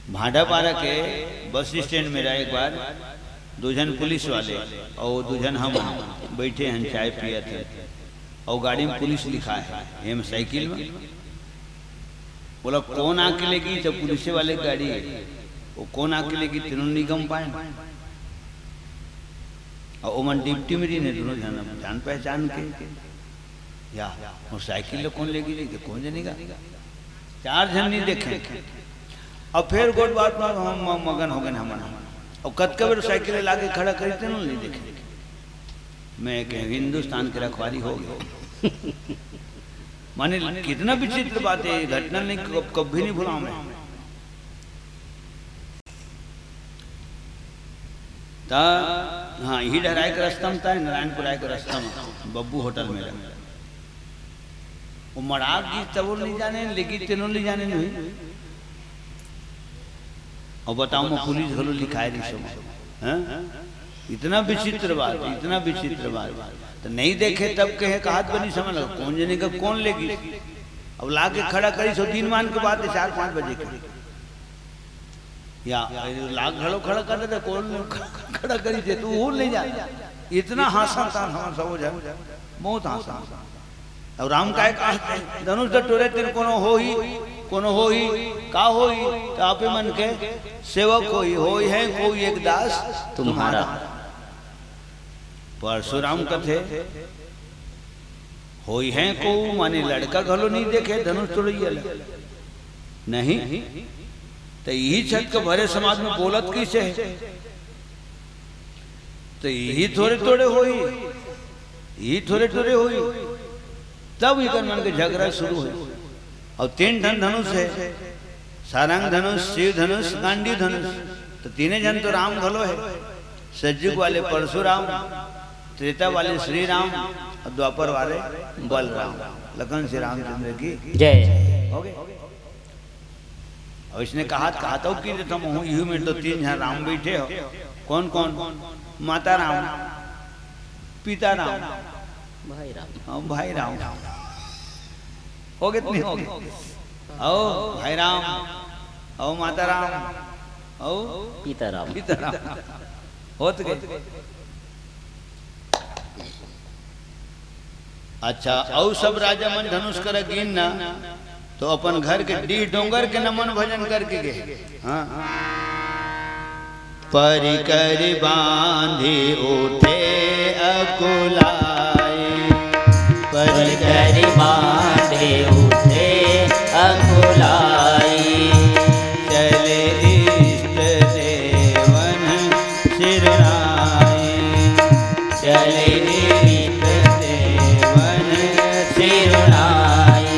भाटापारा के बस स्टैंड मेर एक बार दू झन पुलिस वाले और दू झन हम बैठे हन, चाय पियत हन, और गाड़ी में पुलिस लिखाय हे, एम साइकिल में। बोला, कोन आके लेगी? जब पुलिस वाले के गाड़ी हे, वो कोन आके लेगी, तेनो नहीं गम पाए। और ओमन डिप्टी में रहिन हे, दोनों झन जान पहचान के। या मोर साइकिल ल कोन लेगी, नहीं तो कोन जनेगा। चार झन नहीं देखे। अब फिर गोठ बात में हम मगन हो गए हमन। और कतका बेर साइकिल ला के खड़ा करी, तेनो नहीं देखे। मैं कहे, हिंदुस्तान के रखवारी हो गए। माने, कितना विचित्र बात है, ये घटना नहीं, कब-, कभी नहीं भुलाऊं मैं। ता, हाँ, यही डहर आय के रस्ता में ता, नारायणपुर आय के रस्ता में, बब्बू होटल में रहा। वो मड़ाक जी तब नहीं जाने, लेकिन तेनो नहीं जाने नहीं। और बताओ, मैं पुलिस घलो लिखाए रही सो। हैं? इतना विचित्र बात, इतना विचित्र बात। तो नहीं देखे तब कहे, कहात बनी समझ लगा, कोन जने का कोन लेगी। अब लाके खड़ा करी सो, दिन मान के बात है, चार पाँच बजे के। या लाग घलो खड़ा कर देते, कोन खड़ा करी थे, तू हो नहीं जा। इतना हाँसा था, हाँ, सब हो जाए, बहुत हाँसा। अब राम काय कहा, धनुष तो टोरे तेरे कोनो हो ही, कोनो हो ही, का हो ही, तो आपे मन के सेवक हो ही, हो ही है कोई एक दास तुम्हारा। परशुराम कथे, होई है को, माने लड़का घलो नहीं देखे धनुष तोड़इया ल। नहीं, तो यही छत के भरे समाज में बोलत किसे है? तो यही थोरे थोरे होई, यही थोरे थोरे होई। तब इकर मन के झगड़ा शुरू होई। और तीन ठन धनुष है, सारंग धनुष, शिव धनुष, गांडी धनुष। तो तीने झन तो राम घलो है, सतयुग वाले परशुराम, त्रेता वाले श्री राम और द्वापर वाले बलराम। लखन श्री रामचंद्र की जय। हो गए। और इसने कहा, कहा तो कि तुम हूँ, यू में तो तीन झन राम बैठे हो। कौन कौन? माता राम, पिता राम, भाई राम। हाँ, भाई राम। हो गए, नहीं हो गए? आओ भाई राम, आओ माता राम, आओ पिता राम। पिता राम। होत गए। अच्छा, अउ सब राजा मन धनुष करा गिन ना, तो अपन घर के डीह डोंगर के नमन भजन करके गए। हाँ। परिकर बांधी उठे अकुलाई। परिकर बांधी उठे अकुलाई। चले इष्ट देवन सिरनाई। चले इष्ट देवन सिरनाई।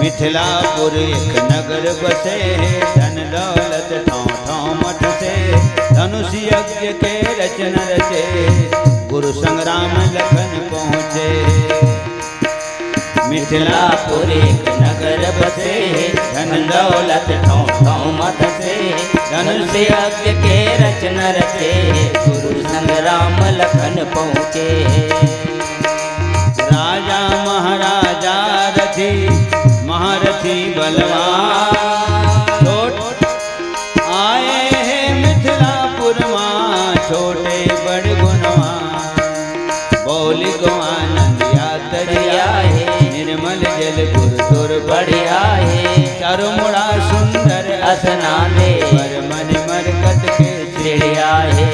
मिथिलापुर एक नगर बसे हे, धन दौलत ठाँव ठाँव मत से, धनुष यज्ञ के रचन रचे, गुरु संग राम लखन पहुँचे। मिथिलापुर एक नगर बसे हे, धन दौलत ठाँव ठाँव मत से, धनुष यज्ञ के रचन रचे, गुरु संग राम लखन पहुँचे। राजा महाराजा रथी, महारथी बलवान, छोट आए हे मिथिलापुर मा, छोटे बड़ गुणवान। बौली गो आनंद यातरिया हे, निर्मल जल गुरु तोर बढ़िया हे। चारों मुड़ा सुंदर अस नांदे, पर मन मरकत के चिड़िया हे।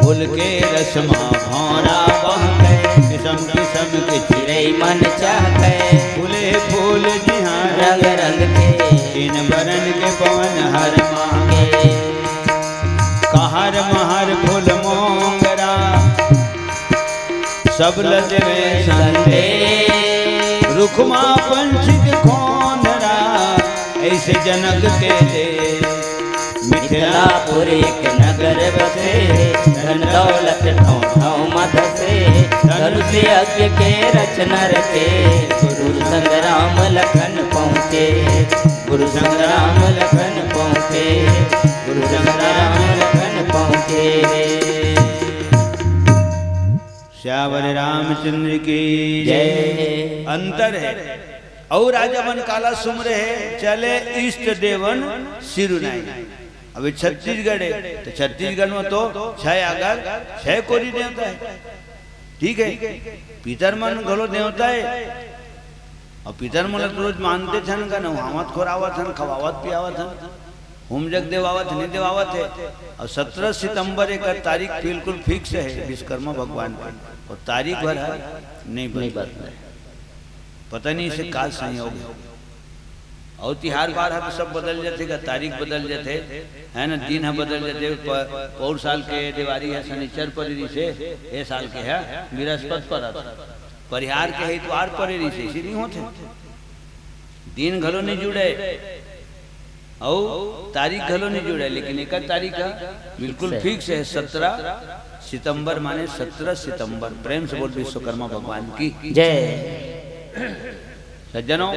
फूल के रस मा भौंरा बहके, किसम किसम के चिरई मन चहके। फूले फूल जिहाँ रंग रंग के, तीन बरन के पवन हर महके। कहर महर फूल मोंगरा, सब ल देवे संदेश। रुख मा पंछी के खोंधरा, अइसे जनक के देश। मिथिलापुर एक नगर बसे, धन दौलत ठाँव ठाँव म धसे। धनुष यज्ञ के रचना रचे, गुरु संग राम लखन पहुँचे। गुरु संग राम लखन पहुँचे, गुरु संग राम लखन पहुँचे। सियावर रामचंद्र की जय। अंतर हे। अउ राजा मन काला सुमरे हे, चले इष्ट देवन सिरु नाई। अभी छत्तीसगढ़ हे, त छत्तीसगढ़ म तो छै आगर, छै कोरी देवता हे। ठीक हे, पितर मन घलो देवता हे। अउ पितर मन ल तो रोज मानते थन का, नहावत खोरावत हन, खवावत पियावत हन, होम जग देवावत हे, नहीं देवावत हे। अउ सत्रह सितंबर एकर तारीख बिल्कुल fix हे विश्वकर्मा भगवान के, अउ तारीख भर हे, नहीं नहीं बदले। बदले। पता नहीं इसे का संयोग हे। अउ तिहार बार हे तो सब बदल जाथे का, तारीख बदल जाथे, हे ना, दिन ह बदल जाथे। प-, पौर साल के देवारी ह शनिचर परे रिहिसे, ए साल के ह बिरस्पत परत। परिहार के हे तो आर परे रिहिसे, इसे नहीं होथे। दिन घलो नहीं जुड़े, अउ तारीख घलो नहीं जुड़े, लेकिन एकर तारीख ह बिल्कुल fix हे, सत्रह सितंबर, माने सत्रह सितंबर। प्रेम से बोल विश्वकर्मा भगवान की जय। सज्जनों,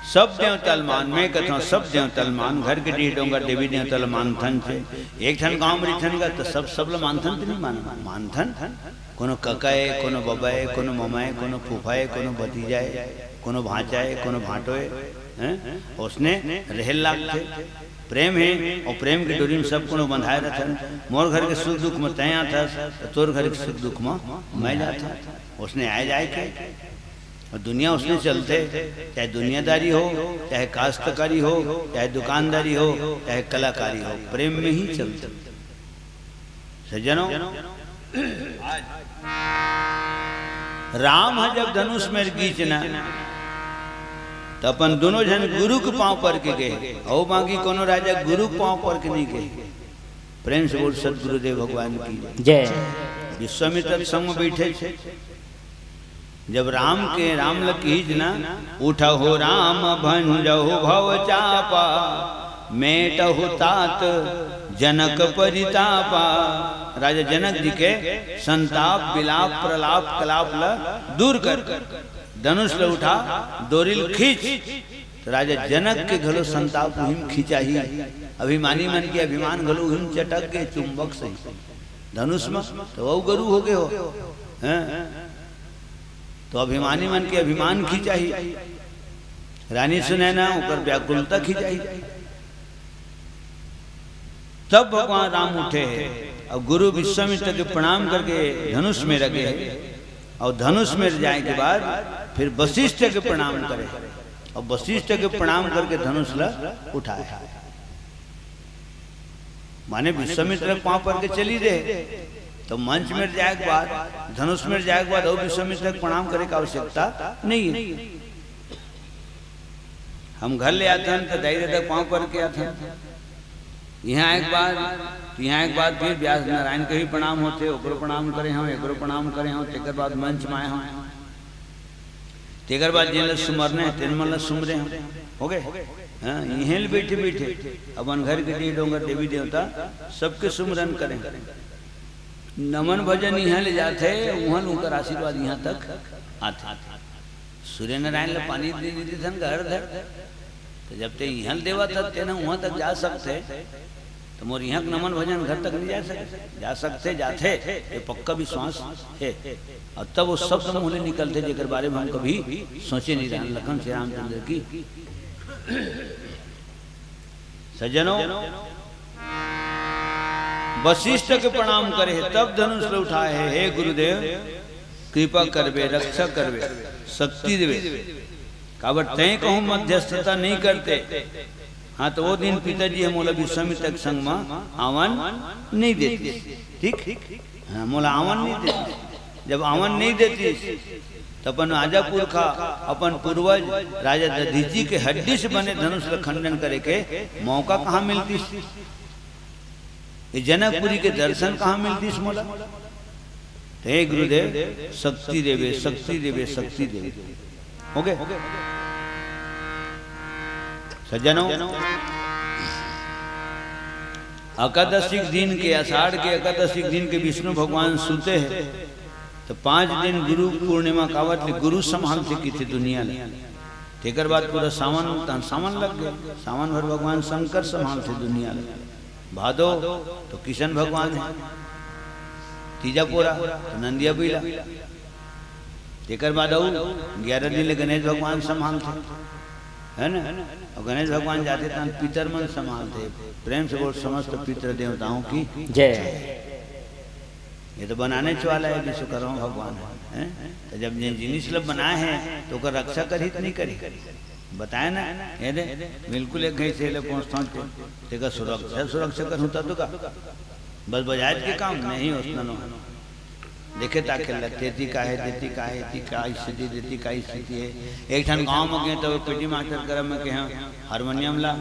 सब देवता ल मान, मैं कथंव, सब देवता ल मान, घर के डीह डोंगर देवी देवता ल मानथन से। एक ठन गांव म रहिथन गा, त सब, सब ल मानथन त नहीं मान-, मानथन। कोनो कका ए, कोनो बबा ए, कोनो ममा ए, कोनो फूफा ए, कोनो भतीजा ए, कोनो भांचा ए, कोनो भांटो ए, हैं? ओसने रहेल लागथे। प्रेम हे, अउ प्रेम के डोरी म सब कोनो बंधाए रथन। मोर घर के सुख दुख म तैं आथस, त तोर घर के सुख दुख म मैं जाथंव। ओसने आए जाए के। अउ दुनिया ओसने चलथे, चाहे दुनियादारी हो, चाहे काश्तकारी हो, चाहे दुकानदारी हो, चाहे कलाकारी हो, प्रेम में ही चलथे। सज्जनों, राम ह जब धनुष मेर गींच ना, त अपन दुनों झन गुरु के पांव पर के गे, अउ बाकी कोनो राजा गुरु के पांव पर के नहीं गे। प्रेम से बोल सतगुरुदेव भगवान की जय। विश्वामित्र संग में बैठे थे, जब राम के, राम ल किहिस ना, "उठहु राम भंजहु भव चापा, मेटहु तात जनक परितापा।" राजा जनक जी के संताप, विलाप, प्रलाप, कलाप ल दूर कर, धनुष ल उठा, डोरी ल खींच। तो राजा जनक के घलो संताप उहिम खिंचाही। अभिमानी मन के अभिमान घलो उहिम चटक गे चुंबक सही। धनुष म तो अउ गुरु हो गे हो, हैं? तो अभिमानी मन के अभिमान खिंचाही, रानी सुनैना ओकर व्याकुलता खिंचाही। तब भगवान राम उठे हे अउ गुरु विश्वामित्र के प्रणाम करके धनुष मेर गे हे, अउ धनुष मेर जाए के बाद फिर वशिष्ठ के प्रणाम करे हे, अउ वशिष्ठ के प्रणाम करके धनुष ल उठाए हे। माने विश्वामित्र के पांव पर के चली दे, तो मंच मेर जाए के बाद, धनुष मेर जाए के बाद अउ विश्वामित्र के प्रणाम करे के आवश्यकता नहीं हे। हम घर ले आथन त दाई ददा के पांव पर के आथन। इहां आए के बाद, इहां आए के बाद फिर व्यास नारायण के भी प्रणाम होथे, ओकरो प्रणाम करे हंव, एकरो प्रणाम करे हंव, तेकर बाद मंच में आए हंव। तेकर बाद जेन ल सुमरना हे, तेन मन ल सुमरे हंव। हो गे? हां, इहें ले बइठे बइठे अपन घर के डीह डोंगर देवी देवता सबके सुमरन करे हंव। नमन भजन इहां ले जाथे, उहां ले उंकर आशीर्वाद इहां तक आथे। सूर्यनारायण ल पानी दे देथन घर धर, त जब तें इहां ल देवत हस, तेन ह उहां तक जा सकथे, त मोर इहां के नमन भजन घर तक नहीं जा सकथे? जा सकथे, जाथे, ये पक्का विश्वास हे। अउ तब वो शब्द मुंह ले निकलथे, जेकर बारे में हम कभी सोचे नहीं रहन। लखन श्री रामचंद्र की। सज्जनों, वशिष्ठ के प्रणाम करे हे, तब धनुष ल उठाए हे, "हे गुरुदेव, कृपा करबे, रक्षा करबे, शक्ति देबे।" काबर तें कहूं मध्यस्थता नहीं करते, हाँ, तो वो दिन पिताजी ह मोला विश्वामित्र के संग म आवन नहीं देतिस। ठीक? हाँ, मोला आवन नहीं देतिस। जब आवन नहीं देतिस, त अपन राजा पुरखा, अपन पूर्वज राजा दधीचि के हड्डी से बने धनुष ल खंडन करे के मौका कहाँ मिलतिस? ये जनकपुरी के दर्शन कहाँ मिलतिस मोला? तो हे गुरुदेव, शक्ति देवे, शक्ति देवे, शक्ति देवे। OK? सज्जनों, एकादशी के दिन के, आषाढ़ के एकादशी के दिन के विष्णु भगवान सुते हे, तो पांच दिन गुरु पूर्णिमा कावत ले गुरु संभालथे किथे दुनिया ले। तेकर बाद पूरा सावन, तहन सावन लग गए, सावन भर भगवान शंकर संभालथे दुनिया ले। भादो तो किशन भगवान हे, तीजा पोरा तो नंदिया बइला। तेकर बाद अउ ग्यारह दिन ले गणेश भगवान संभालथे, है ना? और गणेश भगवान जाथे तहन पितर मन संभालथे। प्रेम से बोल, समस्त पितृ देवताओं की जय। ये तो बनाने वाला है विश्वकर्मा भगवान, है? तो जब ये जिनिस ल बनाए हे, तो ओकर रक्षा करही त नहीं करही? बताए ना, ये दे, बिल्कुल एक घई से ले पहुँचता हूँ, तेकर सुरक्षा, सुरक्षा करूँ तब तो का? बस बजायत के काम नहीं, ओतना नो। देखे ताके लगथे, एती का हे, देती का हे, एती का स्थिति, देती का स्थिति हे। एक ठन गाँव में गए तो पेटी मास्टर करा में कहे, हारमोनियम ला,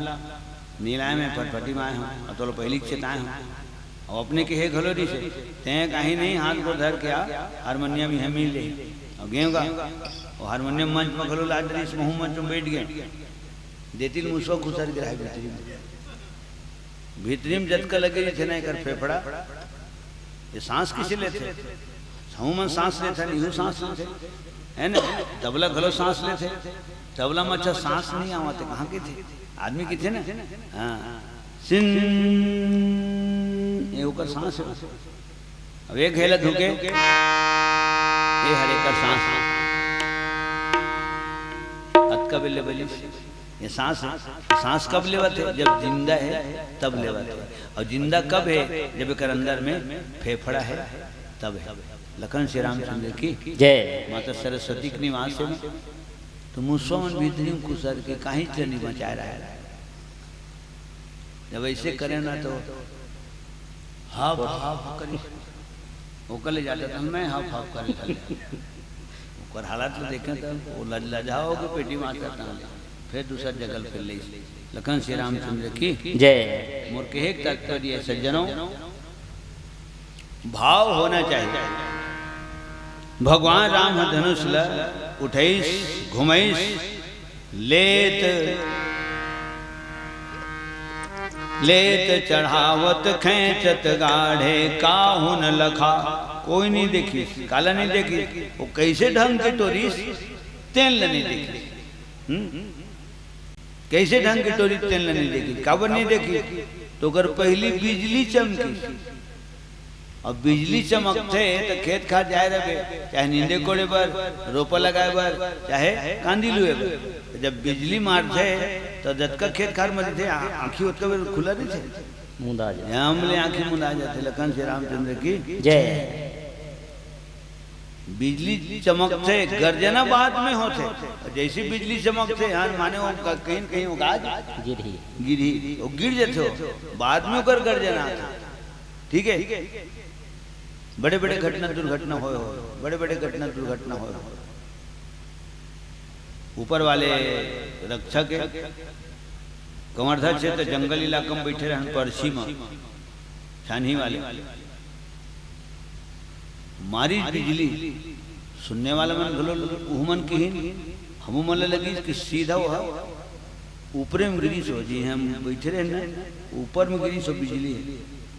नी लाए में फटफटी में आए हूँ, और तोला पहली चेताए हूँ। और अपने के हे घलो रहिसे, तें कहीं नहीं, हाथ को धर के आ, हारमोनियम इहे मिल जाही। और गेंव गा, और हारमोनियम मंच में घलो लाद रहिस, महूँ मंच में बैठ गेंव। देतिल मुसवा खुसर गिरा हे भीतरी में। भीतरी में जतका लगे रहिथे ना एकर फेफड़ा, ये सांस किसे लेथे? हमू मन सांस लेथन, इहू सांस लेथे, है ना? तबला घलो सांस लेथे। तबला में अच्छा सांस नहीं आवत हे, कहाँ कहिथे? आदमी कहिथे ना, हाँ, सिन, ये ओकर सांस हे। अब एक घेला धुके, ये हर एकर सांस। अतका बेले बलिस, ये सांस हे। सांस कब लेवत हे? जब जिंदा हे, तब लेवत हे। और जिंदा कब हे? जब एकर अंदर में फेफड़ा हे, तब हे। लखन श्री रामचंद्र की जय। माता सरस्वती के निवास हे ना, तो मुसवा मन भीतरी में खुसर के काहीं चनी मचाए रहे। जब ऐसे करे ना तो हाफ हाफ करी, ओकर ले जाता था मैं हाफ हाफ करे था। ओकर हालत ले देखे तो वो लज-, लजाओ के पेटी मारता था। फिर दूसरा जगल फिर ले। लखन श्री रामचंद्र की जय। मोर कहे के तात्पर्य, सज्जनों, भाव होना चाहिए। भगवान राम ह धनुष ल उठइस, घुमइस, लेत, लेत चढ़ावत खैंचत गाढ़े काहू न लखा। कोई नहीं देखिस, काला नहीं देखिस, वो कैसे ढंग के टोरिस, तेन ल नहीं देखिस। हम्म? कैसे ढंग के टोरिस, तेन ल नहीं देखिस। काबर नहीं देखिस? तो ओकर पहली बिजली चमकिस। अब बिजली चमकथे त खेत खार जाए रहिबे, चाहे नींदे कोड़े बर, रोपा लगाए बर, चाहे कांदी लुए बर। त जब बिजली मारथे त जतका खेत खार म रहिथे, आ-, आँखी ओतका बेर खुला रहिथे। मुंदा जाथे। जाम ले आँखी मुंदा जाथे। लखन श्री रामचंद्र की जय। बिजली चमकथे, गर्जना बाद में होथे। जैसे बिजली चमकथे, हाँ, माने वो क-, कहीं न कहीं वो गाज गिरही। गिरही, वो गिर जाथे, वो बाद में ओकर गर्जना आथे। ठीक है, बड़े बड़े घटना दुर्घटना होए हो, बड़े बड़े घटना दुर्घटना होए हो। ऊपर वाले रक्षा के कवर्धा क्षेत्र जंगल इलाका में बैठे रहन, परसी में छानही वाले मारी बिजली। सुनने वाला मन घलो उहू मन किहिन, हमू मन ल लगिस कि सीधा वो ह ऊपरे में गिरिस हो जी, हम बैठे रहे ना, ऊपर में गिरिस हो बिजली हे,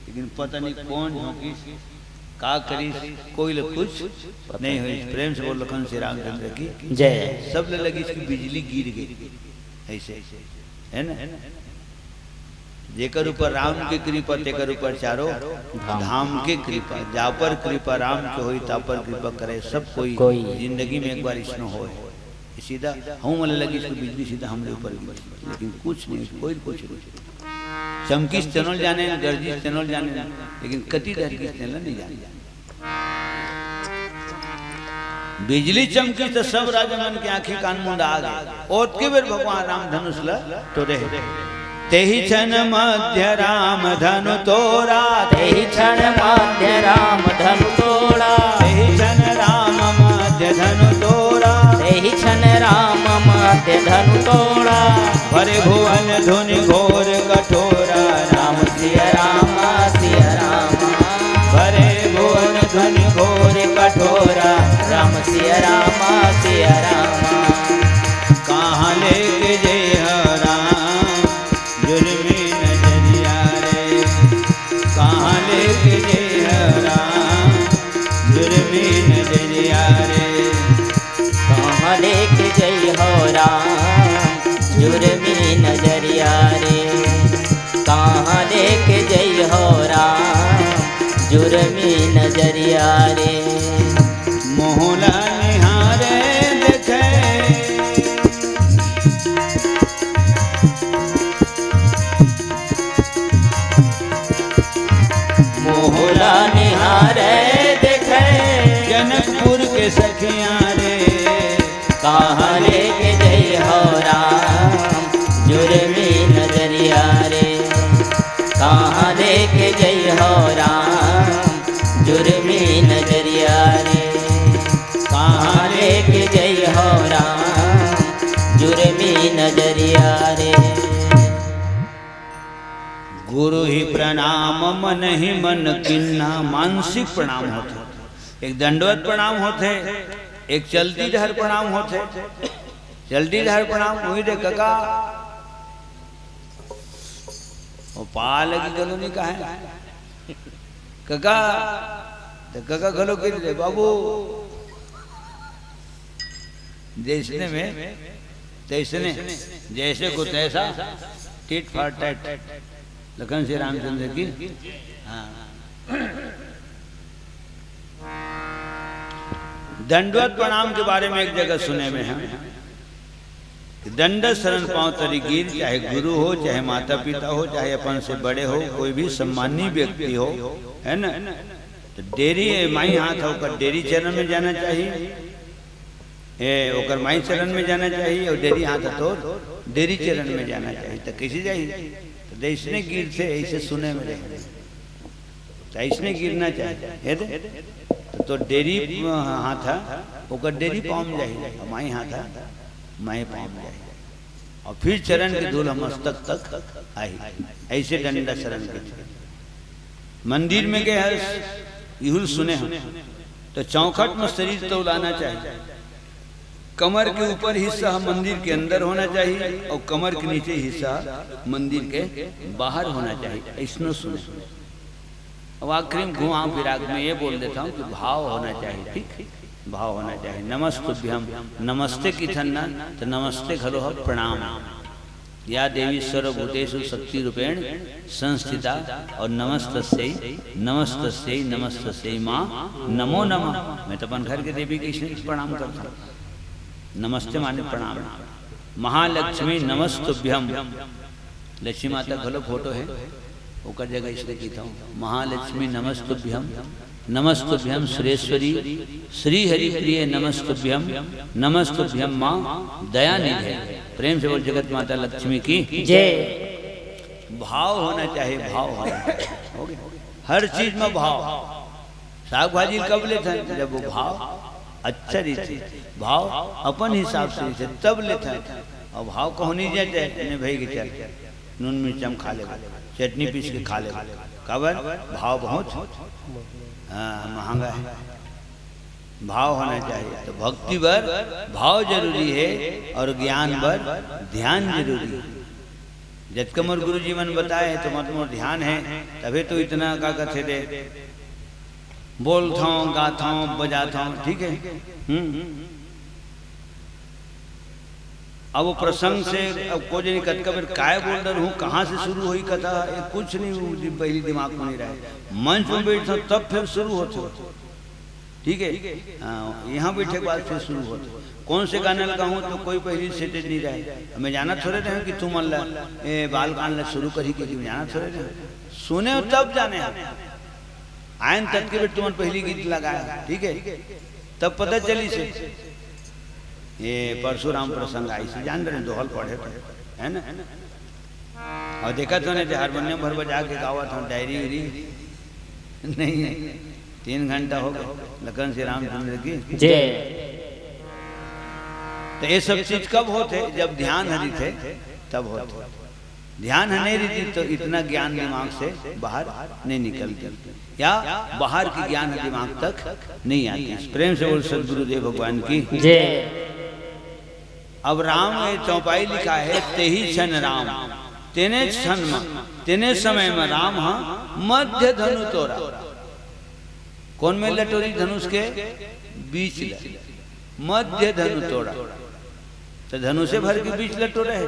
लेकिन पता नहीं कौन झोंकिस, का करिस, कोई ल कुछ नहीं होइस। प्रेम से बोल लखन श्री रामचंद्र की जय। सब ल लगिस कि बिजली गिर गई, ऐसे, है ना? जेकर ऊपर राम के कृपा, तेकर ऊपर चारों धाम। धाम के कृपा। जा पर कृपा राम के होई, ता पर कृपा करे सब कोई। कोई। जिंदगी में एक बार इसनो होए। सीधा हमू मन ल लगिस कि बिजली सीधा हमरे ऊपर गिरी, लेकिन कुछ नहीं, कोई कुछ नहीं। चमकिस तेनो ल जाने, गरजिस तेनो ल जाने, लेकिन कति डहर गिस तेन ल नहीं जाने। बिजली चमकिस त सब राजा मन के आँखी कान मुंदा आ गे। ओतके बेर भगवान राम धनुष ल टोरे हे। तेहि क्षण मध्य राम धनु तोड़ा। तेहि क्षण मध्य राम धनु तोड़ा। तेहि क्षण राम मध्य धनु तोड़ा। तेहि क्षण राम मध्य धनु तोड़ा। भरे भुवन धुनि घोर कठोरा। राम सिया राम सिया राम। भरे भुवन धुनि घोर कठोरा। राम सिया राम सिया राम। कहाँ लेके जइहौ राम जुर्मी नजरिया रे। कहाँ लेके जइहौ राम जुर्मी नजरिया रे। कहाँ लेके जइहौ राम जुर्मी नजरिया रे। कहाँ लेके जइहौ राम जुर्मी नजरिया रे। मोहला निहारे देखे। मोहला निहारे देखे। जनकपुर के सखिया रे। कहाँ लेके जइहौ राम जुर्मी नजरिया रे। कहाँ लेके जइहौ राम जुर्मी नजरिया रे। कहाँ लेके जइहौ राम जुर्मी नजरिया रे। गुरु ही प्रणाम मन ही मन कीन्हा, मानसिक प्रणाम होथे। एक दंडवत प्रणाम होथे, एक चलती डहर प्रणाम होथे। चलती डहर प्रणाम हुई दे कका, वो पाल की गलो नहीं कहे कका, तो कका गलो गिर दे बाबू। जैसने में तैसने, जैसे को तैसा, टिट फाट टैट। लखन श्री रामचंद्र की। हाँ। दंडवत प्रणाम के बारे में एक जगह सुने में है कि दंड शरण पाँव तरी गिर, चाहे गुरु हो, चाहे माता पिता हो, चाहे अपन से बड़े हो, कोई भी सम्मानी व्यक्ति हो, है ना, तो डेरी माई हाथ होकर डेरी चरण में जाना चाहिए। ए, ओकर माई चरण में जाना चाहिए और डेरी हाथ तो डेरी चरण में जाना चाहिए। तो कैसे जाही? तो जैसने गिरथे ऐसे सुने में रहे, तो ऐसने गिरना चाहिए। हे दे? तो, तो डेरी, अ, हाथ है, ओकर डेरी पाँव में जाही, और माई हाथ है, माई पाँव में जाही। और फिर चरण के धूल मस्तक तक आही। ऐसे डंडा शरण के थे। मंदिर में गए हस, इहुल सुने हो, तो चौखट में शरीर तौलाना चाहिए। कमर के ऊपर हिस्सा मंदिर के अंदर होना चाहिए और कमर के नीचे हिस्सा मंदिर के बाहर होना चाहिए। ऐसनो सुने। अब आखिरी में घुमा फिरा के मैं ये बोल देता हूँ कि भाव होना चाहिए, ठीक? भाव होना चाहिए। नमस्तुभ्यम, नमस्ते किथन ना, तो नमस्ते घलो ह प्रणाम। या देवी सर्वभूतेषु शक्ति रूपेण संस्थिता, और नमस्तस्यै, नमस्तस्यै, नमस्तस्यै माँ, नमो नमः। मैं तो अपन घर के देवी के इसने प्रणाम करता हूँ। नमस्ते माने प्रणाम। महालक्ष्मी नमस्तुभ्यम। लक्ष्मी माता घलो फोटो है, ओकर जगह इसने कीता हूँ। महालक्ष्मी नमस्तुभ्यम, नमस्तुभ्यम सुरेश्वरी, श्री हरि प्रिय नमस्तुभ्यम, नमस्तुभ्यम माँ दया निधे। प्रेम से बोल जगत माता लक्ष्मी की जय। भाव होना चाहिए, भाव होना चाहिए। हो गया? हर चीज में भाव। साग भाजी कब लेथन? जब वो भाव अच्छा रहिथे, भाव अपन हिसाब से रहिथे, तब लेथन। और भाव कहूँ नहीं जाते, नहीं भाई के चल, नून मिर्च हम खा लेबो, चटनी पीस के खा लेबो। काबर? भाव बहुत, हाँ, महंगा है। भाव होना चाहिए। तो भक्ति बर भाव जरूरी है और ज्ञान बर ध्यान जरूरी है। जतका मोर गुरु जी मन बताए हैं, तो मत मोर ध्यान है, तभी तो इतना का कथे दे, बोलथौं, गाथौं, बजाथौं, ठीक है। हम्म। अब वो प्रसंग से, अब को जनी कतका बेर काय बोल डरहूँ, कहाँ से शुरू होई कथा, ये कुछ नहीं, वो दि-, पहली दिमाग में नहीं रहे। मंच में बैठथौं, तब फिर शुरू होथे। ठीक है, हाँ, यहाँ बैठे के बाद फिर शुरू होथे। कौन से गाना ल गाहूँ, तो कोई पहली सेटेज नहीं रहे। मैं जानत थोड़े रहे कि तुमन ला, ए, बाल कांड ला शुरू करही, क्योंकि मैं जानत थोड़े रहे। सुने हो तब जाने हो। आयन ततके बेर तुमन पहली गीत लगाए, ठीक है, तब पता चलिस हे। ये परशुराम प्रसंग आइस हे, जान रहे, दोहल पढ़े तो, है ना? अउ देखत हो नहीं, हारमोनियम भर बजा के गावत हो, डायरी उरी नहीं है। तीन घंटा हो गया। लखन श्री रामचंद्र की। जय। तो ये सब चीज कब होथे? जब ध्यान ह रहिथे, तब होथे। ध्यान ह नहीं रहिथे, तो इतना ज्ञान दिमाग से बाहर नहीं निकलथे, या बाहर के ज्ञान ह दिमाग तक नहीं आथे। प्रेम से बोल सदगुरुदेव भगवान की। जय। अब राम ये चौपाई लिखा है, तेहि छन राम, तेने छन म, तेने समय म राम ह मध्य धनु टोरा। कोन मेर ल टोरिस धनुष के? बीच ल। मध्य धनु टोरा। तो धनुषे भर के बीच ल टोरे हे।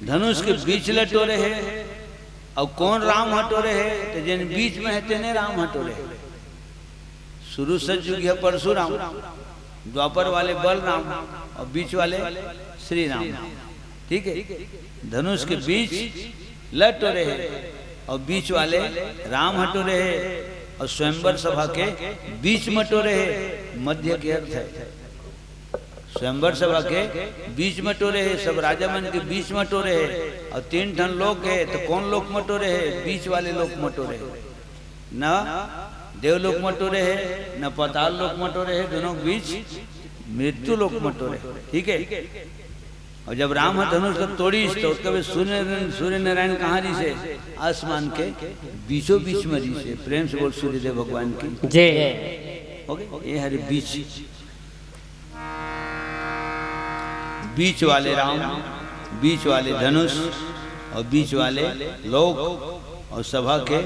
धनुष के बीच ल टोरे हे। अउ कोन राम ह टोरे हे? तो जेन बीच में हे, तेने राम ह टोरे हे। शुरू सतयुग हे परशुराम, द्वापर वाले बलराम अउ बीच वाले श्री राम। ठीक है, धनुष के बीच ल टोरे हे अउ बीच वाले राम ह टोरे हे अउ स्वयंवर सभा के बीच म टोरे हे। मध्य के अर्थ है, स्वयंवर सभा के बीच म टोरे हे, सब राजा मन के बीच म टोरे हे। अउ तीन ठन लोक हे, तो कोन लोक म टोरे हे? बीच वाले लोक म टोरे हे। न देवलोक म टोरे हे, न पाताल लोक म टोरे हे, दोनों के बीच मृत्यु लोक म टोरे हे। ठीक है, अउ जब राम ह धनुष ल तोड़िस, तो ओतका बेर सूर्य, सूर्य नारायण कहाँ रहिस हे? आसमान के बीचों बीच में रहिस हे। प्रेम से बोल सूर्यदेव भगवान की। जय। हो गए, ये हरे बीच, बीच वाले राम, बीच वाले धनुष अउ बीच वाले लोक अउ सभा के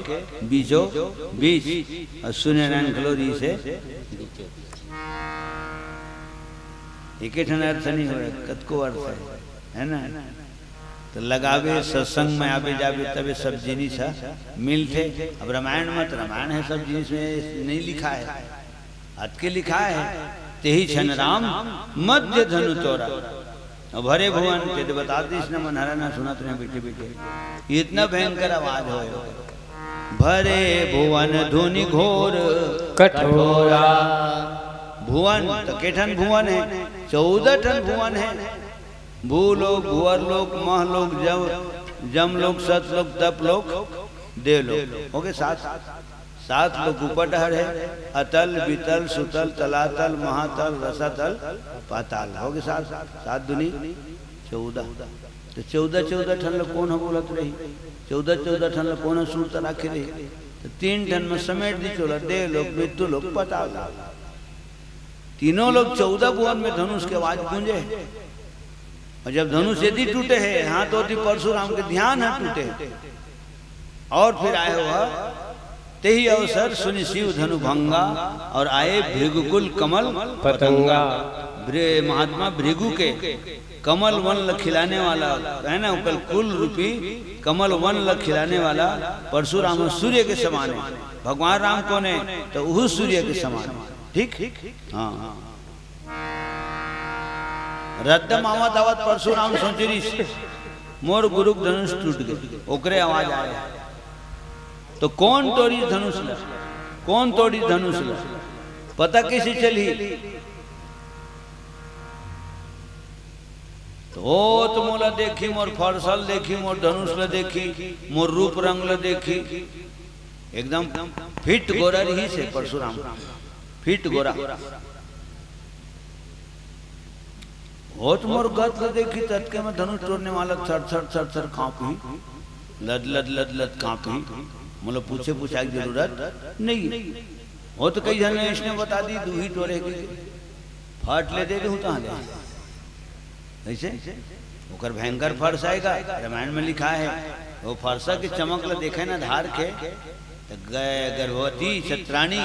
बीचों बीच। अउ सूर्य नारायण घलो रहिस हे। एके ठन अर्थ नहीं होय, कतको अर्थ है, है ना? तो लगाबे, सत्संग में आबे जाबे, तबे सब जिनिस ह मिलथे। अब रामायण में तो, रामायण है, सब जिनिस में नहीं लिखा है, अतके लिखा है, तेहि छन राम मध्य धनु टोरा। अब हरे भुवन, तेदे बता दिस न, मन हरा ना सुनत रहे बैठे बैठे, इतना भयंकर आवाज होय। भरे भुवन धुनि घोर कठोरा। भुवन, तो के ठन भुवन है? चौदह ठन भुवन है। भूलोक, भुवरलोक, महलोक, जम, जमलोक, सतलोक, तपलोक, देवलोक। हो गए सात। सात लोक ऊपर डहर है, अतल, वितल, सुतल, तलातल, महातल, रसातल, पाताल। हो गए सात, सात दूनी चौदह। तो चौदह, चौदह ठन ल कोन ह बोलत रही? चौदह, चौदह ठन ल कोन ह सुरता राखे रही? तो तीन ठन में समेट दिस ओला, देवलोक, मृत्युलोक, पाताल लोक। तीनों लोक, चौदह भुवन में धनुष के आवाज गूंजे। अउ जब धनुष यदि टूटे हे, हाँ, तो ओती परशुराम के ध्यान ह टूटे हे। अउ फिर आए हो, तेहि अवसर सुनि शिव धनु भंगा, अउ आए भृगुकुल कमल पतंगा। भृ-, महात्मा भृगु के कमल वन ल खिलाने वाला, है ना, ओकर कुल रूपी कमल वन ल खिलाने वाला परशुराम ह सूर्य के समान है। भगवान राम कोन है? तो उहू सूर्य के समान है। ठीक? हाँ। रद्दा म आवत आवत परशुराम सोचे रिहिस, मोर गुरु के धनुष टूट गे, ओकरे आवाज आए। तो कोन टोरिस धनुष ल? कोन टोरिस धनुष ल? पता कइसे चलही? तो, तो मोला देखही, मोर फरसा ल देखही, मोर धनुष ल देखही, मोर रूप रंग ल देखही, एकदम फिट गोरा रिहिस हे परशुराम, फिट गोरा। ओ तो मोर गत ल देखही, ततके में धनुष टोरने वाला थर थर थर थर कांपही, लद लद लद लद कांपही। मोला पूछे पुछाए के जरूरत नहीं। ओ तो कई झन अइसने बता दिस, दूही टोरे के, फट ले दे दूं तहाँ ले। अइसे ओकर भयंकर फरसा हे गा, रामायण में लिखा है, ओ फरसा के चमक ल देखे ना धार के, तो ग-, गर्भवती छत्राणी,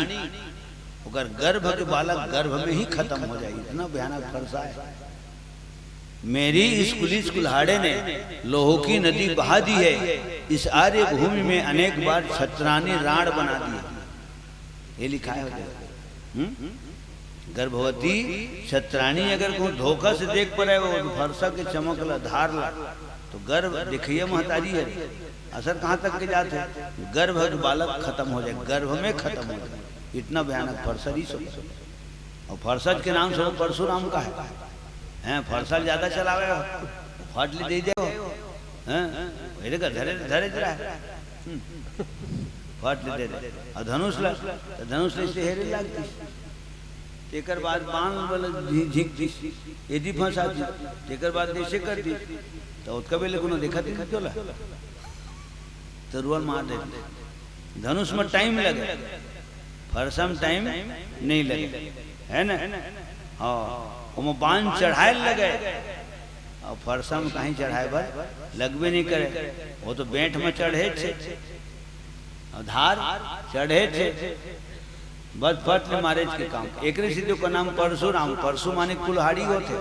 ओकर गर्भ के बालक गर्भ में ही खत्म हो जाए, इतना भयानक फरसा है। मेरी स्कूली स्कूल्हाड़े ने लोहो की नदी बहा दी है, इस आर्य भूमि में अनेक बार छत्राणी रांड बना दी है। ये लिखा है। हम्म? गर्भवती छत्राणी अगर कोई धोखा से देख पड़े, वो फरसा के चमक ला, धार ला, तो गर्भ देखिए महतारी है, असर कहाँ तक के जात है, गर्भ के बालक खत्म हो जाए, गर्भ में खत्म हो जाए, इतना भयानक फरसा रिहिस। अउ फरसा के नाम से परशुराम का है, हैं, फरसा ज्यादा चलावे हो, फट ले दे दे। हैं? एदे का धरे, धरे जरा। हम्म। फट ले दे दे। अउ धनुष ला, त धनुष ले से हेरे लागतिस। तेकर बाद बाण वाला झि-, झिंकतिस, एदी फंसा दिस। तेकर बाद ऐसे कर दिस। त ओतका बेले कोनो देखा दिस तोला। तरुआ ल मार देतिस। धनुष में टाइम लगे, फरसा में टाइम नहीं लगे, है ना? हाँ, ओमा बाण चढ़ाए लगे, अउ फरसा में कहीं चढ़ाए बर लगबे नहीं करे। वो तो बेंट में चढ़े छे, अउ धार चढ़े छे, बस फट ले मारे के काम। एकरे सेती ओकर नाम परशुराम, परशु माने कुल्हाड़ी होथे।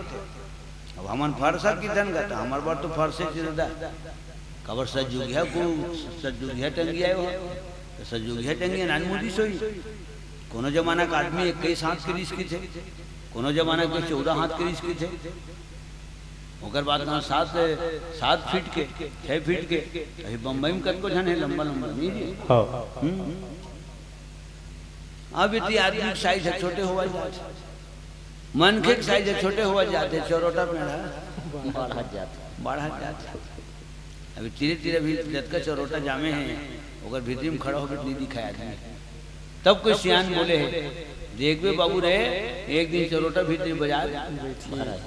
अब हमन फरसा किथन गा, त हमर बर तो फरसे चलदा। काबर सतजुगिया को, सतजुगिया टंगिया हो, त सतजुगिया टंगिया नान मुदी सोई। कोनो जमाना के आदमी इक्कीस हाथ के रिस किथे, कोनो जमाना के चौदह हाथ के रिस किथे। ओकर बाद कहाँ सात, सात फीट के, छह फीट के, अभी बम्बई में कतको झन हे लंबा लंबा, नहीं जी? हाँ। हम्म। अब इतनी आदमी के साइज ह छोटे होवत जात हे, मनखे के साइज ह छोटे होवत जात हे, चरोटा पेड़ ह बढ़त जात हे। बढ़त जात हे। अभी धीरे धीरे अभी जतका चरोटा जामे हे, ओकर भीतरी में खड़ा होके नहीं दिखाय आदमी। तब कोई सियान बोले हे, "देखबे बाबू रे, एक दिन चरोटा भीतरी बाजार भराय।"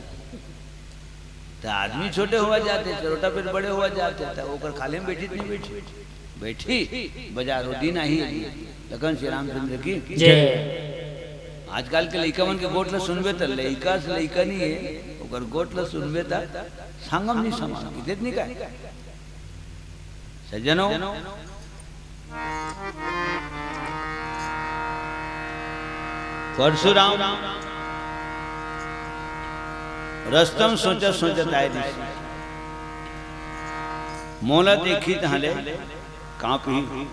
त आदमी छोटे होवत जात हे, चरोटा पेड़ बड़े होवत जात हे, त ओकर खाले में बैठी त नहीं बैठी? बैठी, बाजार वो दिन आही। लखन श्री रामचंद्र की जय। आजकल के लइका मन के गोठ ल सुनबे त लइका से लइका नहीं हे, ओकर गोठ ल सुनबे त संगम नहीं समान, किथे नहीं काय। सज्जनों, परशुराम रस्ता म सोचत सोचत आय रिहिस, मोला देखही तहाँ ले कांपही।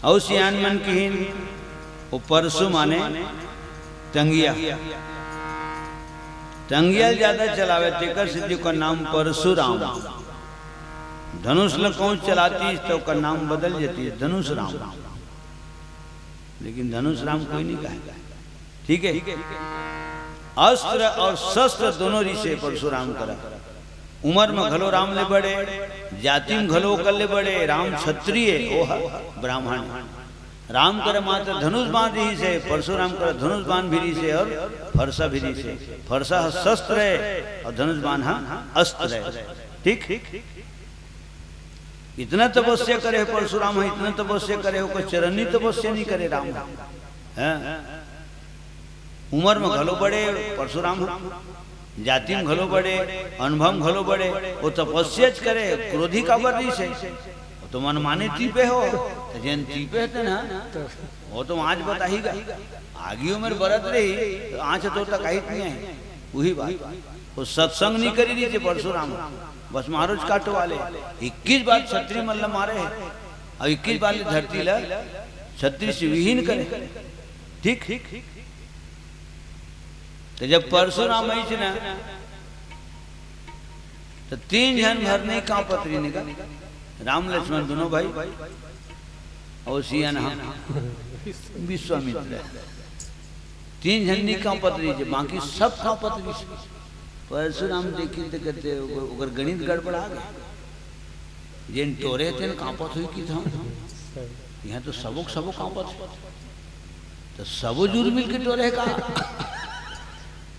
अउ सियान मन किहिन, वो परशु माने टंगिया, टंगिया ल जादा चलावे, तेकर सेती ओकर नाम परशुराम। धनुष ल कहूँ चलातिस त ओकर नाम बदल जातिस, धनुष राम। लेकिन धनुष राम कोई नहीं कहे। ठीक है, अस्त्र और शस्त्र दोनों रिहिसे परशुराम करा। उमर में घलो राम ले बड़े, जाति में घलो ओकर ले बड़े। राम क्षत्रिय, ओह ब्राह्मण। राम करा मात्र धनुष बाण रिहिसे, परशुराम करा धनुष बाण भी रिहिसे और फरसा भी रिहिसे। फरसा ह शस्त्र है और धनुष बाण ह अस्त्र है। ठीक, इतना तपस्या करे हे परशुराम ह, इतना तपस्या करे हे, ओकर चरनी तपस्या नहीं करे राम ह। हैं? उमर में घलो बड़े परशुराम ह, जाति में घलो बड़े, अनुभव में घलो बड़े, वो तपस्या च करे, क्रोधी काबर रिहिसे? वो तो मनमाने तीपे हो, त जेन तीपे हे तेन ह, वो तो आँच बताही गा। आगी उमर बरत रही, त आँच तो तक आहित नहीं है। वही बात, वो सत्संग नहीं करी रिहिसे परशुराम ह। बस मारो च काटो वाले। इक्कीस बार छतरी मन ल मारे हे, अउ इक्कीस बार ले धरती ल छतरी से विहीन करे। ठीक, तो जब परशुराम आइस ना, तो तीन झन भर नहीं कांपत रिहिन गा, राम लक्ष्मण दोनों भाई अउ सियान ह विश्वामित्र। तीन झन नहीं कांपत रिहिसे, बाकी सब कांपत रिहिसे। परशुराम देखिन त कहते, ओकर, ओकर गणित गड़बड़ा गे। जेन टोरे तेन कांपत होही किथंव। इहाँ तो सबो के सबो कांपत हे। त सबो जुर मिल के टोरे हे का?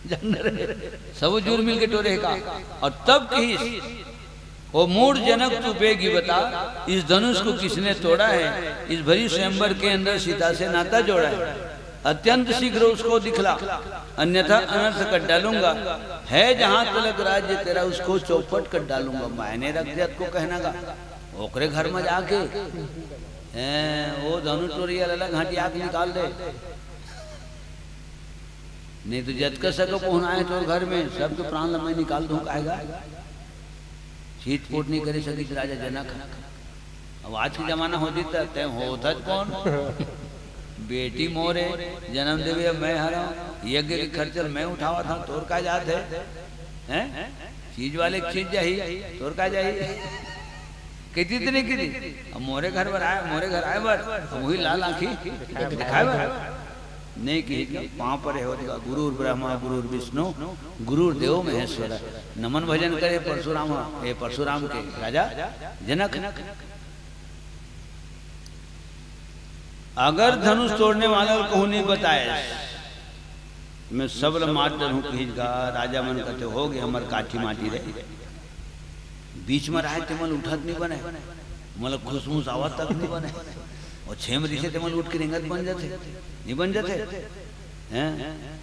जान रे, सबो जुर मिल के टोरे हे का? अउ तब कहिस, ओ मूढ़ जनक तू बेगी बता, इस धनुष को किसने तोड़ा है? इस भरी स्वयंवर के अंदर सीता से नाता जोड़ा है। अत्यंत शीघ्र उसको दिखला, अन्यथा अनर्थ कर डालूंगा। है जहां तलक राज्य तेरा, उसको चौपट कर डालूंगा। मायने रख दे अतको कहना गा, ओकरे घर में जाके, हैं, वो धनुष टोरिया लला घाटी आके निकाल दे। नहीं तो जतका सगा पहुना हे तोर घर में, सबके प्राण ल मैं निकाल दूं, कहे गा। चीट पोट नहीं करे सकिस राजा जनक। अब आज के जमाना होतिस त तैं होथस कोन? बेटी मोरे, जन्म देवे अब मैं हरंव, यज्ञ के खर्चा ल मैं उठावत हंव, तोर का जात हे? हैं? चीज वाले के चीज जाही, तोर का जाही? कहितिस त नहीं कहितिस? अब मोरे घर बर आय, मोरे घर आय बर, अब वही लाल आँखी दिखाय बर। नहीं किहिस गा, पाँव परे हो गा, गुरुर ब्रह्मा गुरुर विष्णु गुरुर देव महेश्वर। नमन भजन करे परशुराम, ए परशुराम के राजा जनक। अगर धनुष तोड़ने वाला ल कहूँ नहीं बताए, मैं सब ल मार डरहूँ किहिस गा। राजा मन कहते, हो गे हमर काठी माटी रे। बीच में रहे तेमन उठत नहीं बने, मतलब खुसमुस आवत तक नहीं बने। और छेम रिसे तेमन उठ के रेंगत बन जाते, नहीं बन जाते हैं।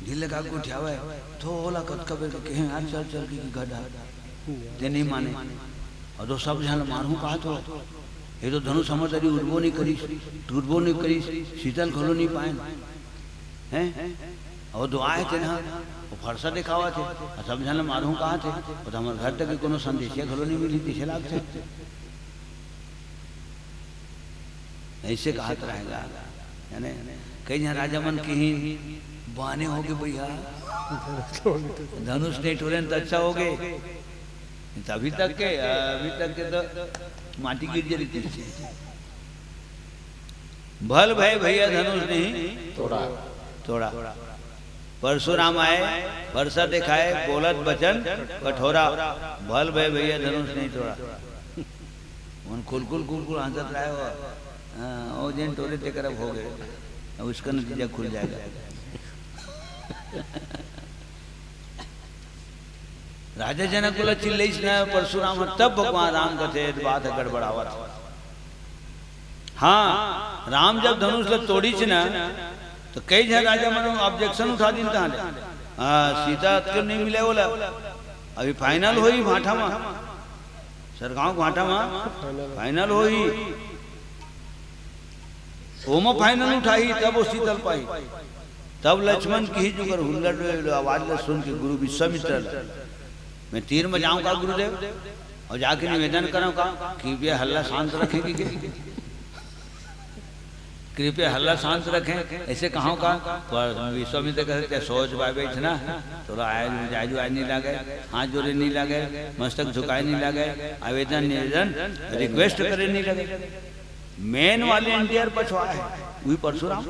ढील लगा के गोठियावे, तो ओला कतका बेर के कहे, "यार, चल, चल," के, के गड्ढा। ते नहीं माने। और तो सब झन मारहूँ कहा तो, ये तो धनुष हमर तरी उठबो नहीं करिस, टूटबो नहीं करिस, सीतल घलो नहीं पाए। हैं? और दो आए थे ना, वो फरसा दिखावा थे, और सब झन मारहूँ कहा थे, वो तो हमर घर तक के कोनो संदेशिया घलो नहीं मिली, पीछे लाग थे। ऐसे कहत रहे गा। जाने, कई झन राजा मन किहिन, "बाने हो गे भैया, धनुष नहीं टोरेन त अच्छा हो गे।" त अभी तक के, अभी तक के तो माटी गिर जरी थी। भल भय भैया धनुष नहीं तोड़ा। तोड़ा। परशुराम आए, फरसा दिखाए, बोलत बचन कठोरा। भल भय भैया धनुष नहीं तोड़ा। उन कुलकुल कुलकुल हाँसत रहे हो। हाँ, ओ जेन टोरे तेकर अब हो गए। अब उसका नतीजा खुल जाएगा। राजा जनक बोला, "चिल्लइस ना परशुराम ह।" तब भगवान राम कथे, "ए बात ह गड़बड़ावत हे।" हाँ, राम जब धनुष ल तोड़िस ना, तो कई झन राजा मन objection उठा दिन तहाँ ले। हाँ, सीता क्यों नहीं मिले बोला? अभी final होही भाठा मा, सरगांव भाठा मा final होही। ओमा final उठाही, तब वो सीतल पाही। तब लक्ष्मण किहिस, जुकर हुल्लड़ आवाज ल सुन के गुरु विश्वामित्र ल, "मैं तीर में जाऊं का गुरुदेव? और जाके निवेदन करूं का, कृपया हल्ला शांत रखें कि के? कृपया हल्ला शांत रखें, ऐसे कहो का?" पर विश्वामित्र कहते, "सोच बा बैठना, तोला आए जाए जो आए नहीं लागे, हाथ जोड़े नहीं लागे, मस्तक झुकाए नहीं लागे, आवेदन निवेदन request करे नहीं लागे।" Main volunteer पछवा है, वही परशुराम।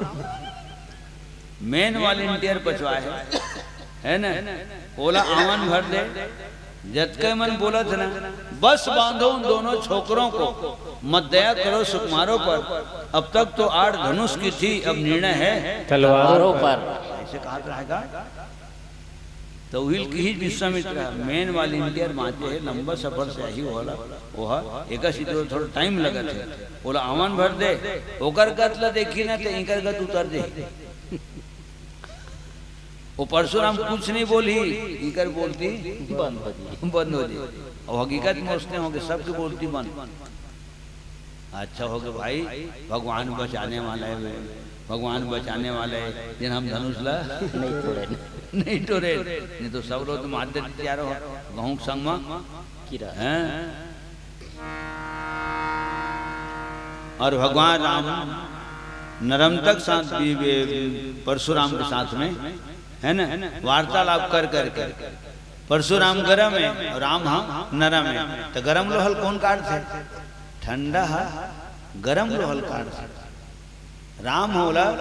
Main volunteer पछवा है, है ना? ओला आवन भर दे, जतके मन बोलत ना, "बस बांधो उन दोनों छोकरों को, मत दया करो सुकुमारों पर, अब तक तो आड़ धनुष की थी, अब निर्णय है तलवारों पर।" ऐसे कहा रहेगा। तो उहिल किहिस विश्वामित्र, main volunteer बांचे हे, लंबा सफर से आही ओला, ओहा, एका सीधे थोड़ा time लगत हे, ओला आवन भर दे, ओकर गत ला देखी ना, तो इकर गत उतर दे। वो परशुराम कुछ नहीं बोली, इकर बोलती बंद हो जी। बंद हो जी। और हकीकत में उसने होके सबके बोलती बंद। अच्छा हो गया भाई, भगवान बचाने वाला है, भगवान बचाने वाला है, जिन हम धनुष ला नहीं तोड़े। नहीं तोड़े, नहीं तो सब लोग तो मार देते यार, गहूं के संग में कीरा। हैं? और भगवान राम नरम तक साथ भी वे परशुराम के साथ में, है ना, वार्तालाप कर करके, परशुराम गरम है और राम हा नरम है, तो गरम लोहा ल कौन काटथे? ठंडा हा गरम लोहा ल काटथे। राम ह ओला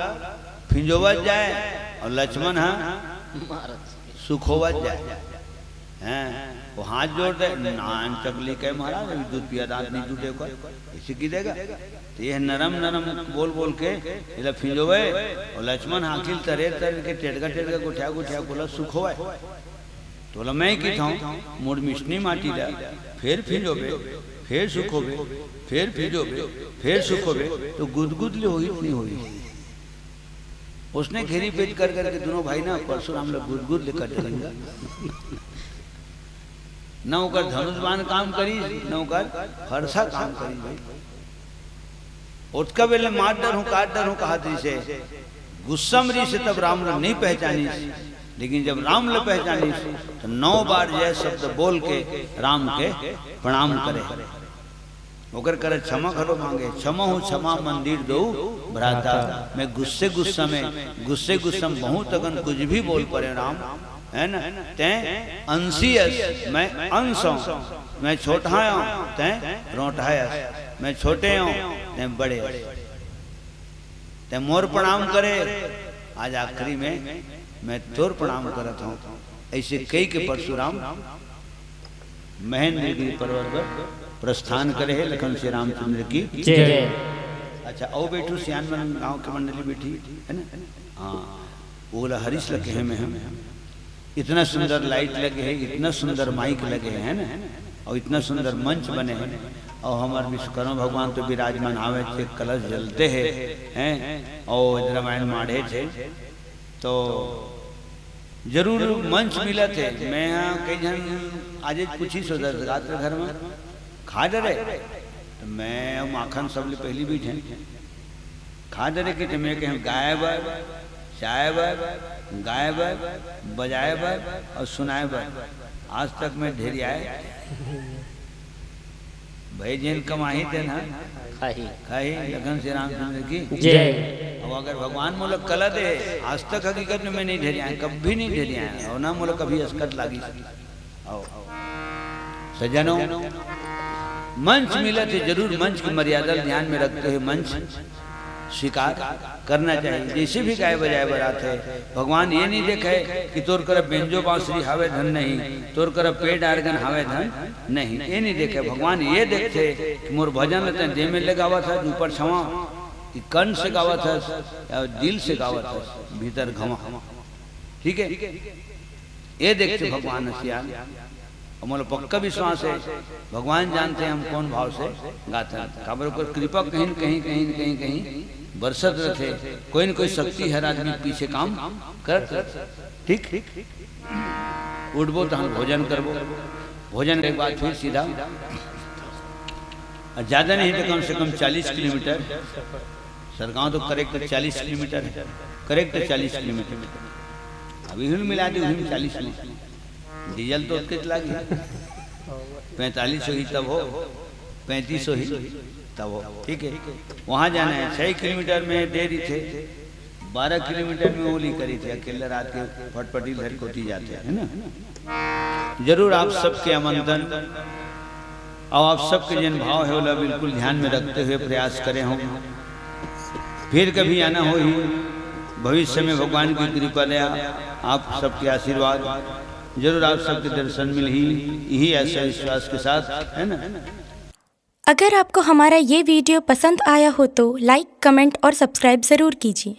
फिंजोवत जाए और लक्ष्मण ह सुखोवत जाए। हैं, वो हाथ जोड़ दे, "नान चकली के महाराज, अभी दूध पिया दांत नहीं टूटे ओकर, ऐसे की देगा?" तो ये नरम नरम बोल बोल के एला फिंजोवे, और लक्ष्मण आखिल तरे तरे के टेड़गा टेड़गा गोठिया गोठिया बोला, "सुखोवे।" तोला मैं किथौं, मोर मिसनी माटी ला फेर फिंजोबे, फेर सुखोबे, फेर फिंजोबे, फेर सुखोबे, तो गुदगुद ले होही कि नहीं होही? उसने घेरी पेट कर करके दोनों भाई ना परशुराम ला गुदगुद ले कट लेंगा। न ओकर धनुष बाण काम करी, न ओकर फरसा काम करी भाई। ओतका बेले मार डरहूं, काट डरहूं कहत रिहिसे। गुस्सा म रिहिसे तब राम ल नहीं पहचानिस, लेकिन जब राम ल पहचानिस तो नौ बार जय शब्द बोल के राम के प्रणाम करे। ओकर करा क्षमा घलो मांगे, "क्षमा हूं क्षमा मंदिर दो भ्राता।" मैं गुस्से गुस्सा में, गुस्से गुस्सा में बहुत अकन कुछ भी बोल परे राम, है ना? तैं अंसी अस, मैं अंस हूं, मैं छोटहा हूं, तैं रोंटहा अस, मैं छोटे हूं, तैं बड़े अस। तैं मोर प्रणाम करे, आज आखिरी में मैं तोर प्रणाम करत हूँ। ऐसे कहि के परशुराम महेंद्रगिरी पर्वत पर प्रस्थान करे हे। लखन श्री रामचंद्र की जय। अच्छा, अउ बैठू सियान मन गांव के मंडली बैठी है ना। हाँ, ओला हरिस ल कहे में हम इतना सुंदर लाइट लगे है, इतना सुंदर माइक लगे है ना, अउ इतना सुंदर मंच बने हैं, अउ हमर विश्वकर्मा भगवान तो विराजमान हावे, जे कलश जलते हैं, हैं, अउ रामायण माढ़े थे, तो जरूर मंच मिलत हे। मैं यहाँ कई झन आज पूछी सो दस गात्र घर में खा डरे, तो मैं अउ माखन सबले पहली बैठे खा डरे के, तो मैं कहें गाय बर, चाय बर, गाय बर, बजाए बर अउ सुनाए बर। आज तक मैं ढेरियाए भाई, जेन कमाही तेन ह खाही। खाही। लखन श्री रामचंद्र की जय। अब अगर भगवान मोला कला दे, आज तक हकीकत में मैं नहीं ढेरियाए, कभी नहीं ढेरियाए, अउ ना मोला कभी असकत लागी। आओ सज्जनों, मंच मिलत हे, जरूर मंच की मर्यादा ध्यान में रखते हुए मंच स्वीकार करना चाहिए। जैसे भी गाय बजाए बर आथे, भगवान ये नहीं देखे कि तोर करा बेंजो बांसुरी हावे धन नहीं, तोर करा पेड आर्गन हावे धन नहीं, ये नहीं देखे। भगवान ये देखथे कि मोर भजन ल तैं दे में ले गावत हस, ऊपर छवा कि कंठ से गावत हस या दिल से गावत हस, भीतर घवा। ठीक है, ये देखथे भगवान हसियान। अउ मोला पक्का विश्वास हे, भगवान जानथे हम कौन भाव से गाथन। काबर ओकर कृपा कहीं न कहीं, कहीं न कहीं, कहीं बरसत रथे। कोई न कोई शक्ति हर आदमी के पीछे काम करत रथे। ठीक, उठबो तहन भोजन करबो, भोजन के बाद फिर सीधा, अउ ज्यादा नहीं तो कम से कम चालीस किलोमीटर। सरगांव तो करेक्ट चालीस किलोमीटर है, करेक्ट चालीस किलोमीटर। अभी हुल मिला दी, हुल चालीस में डीजल तो उतकेच लागी, पैंतालीस होही तब हो, पैंतीस होही तब हो। ठीक है, वहाँ जाना है। छः किलोमीटर में डेरी थे, बारह किलोमीटर में ओली करी थे, अकेले रात के फटफटी घर कोती जाते हैं ना। जरूर आप सबके आमंत्रण अउ आप सबके जेन भाव हे, ओला बिल्कुल ध्यान में रखते हुए प्रयास करे हूँ। फिर कभी आना होही, भविष्य में भगवान की कृपा दया, आप सबके आशीर्वाद, जरूर आप सबके दर्शन मिलही, यही ऐसा विश्वास के साथ, है ना। अगर आपको हमारा ये वीडियो पसंद आया हो तो लाइक, कमेंट और सब्सक्राइब ज़रूर कीजिए।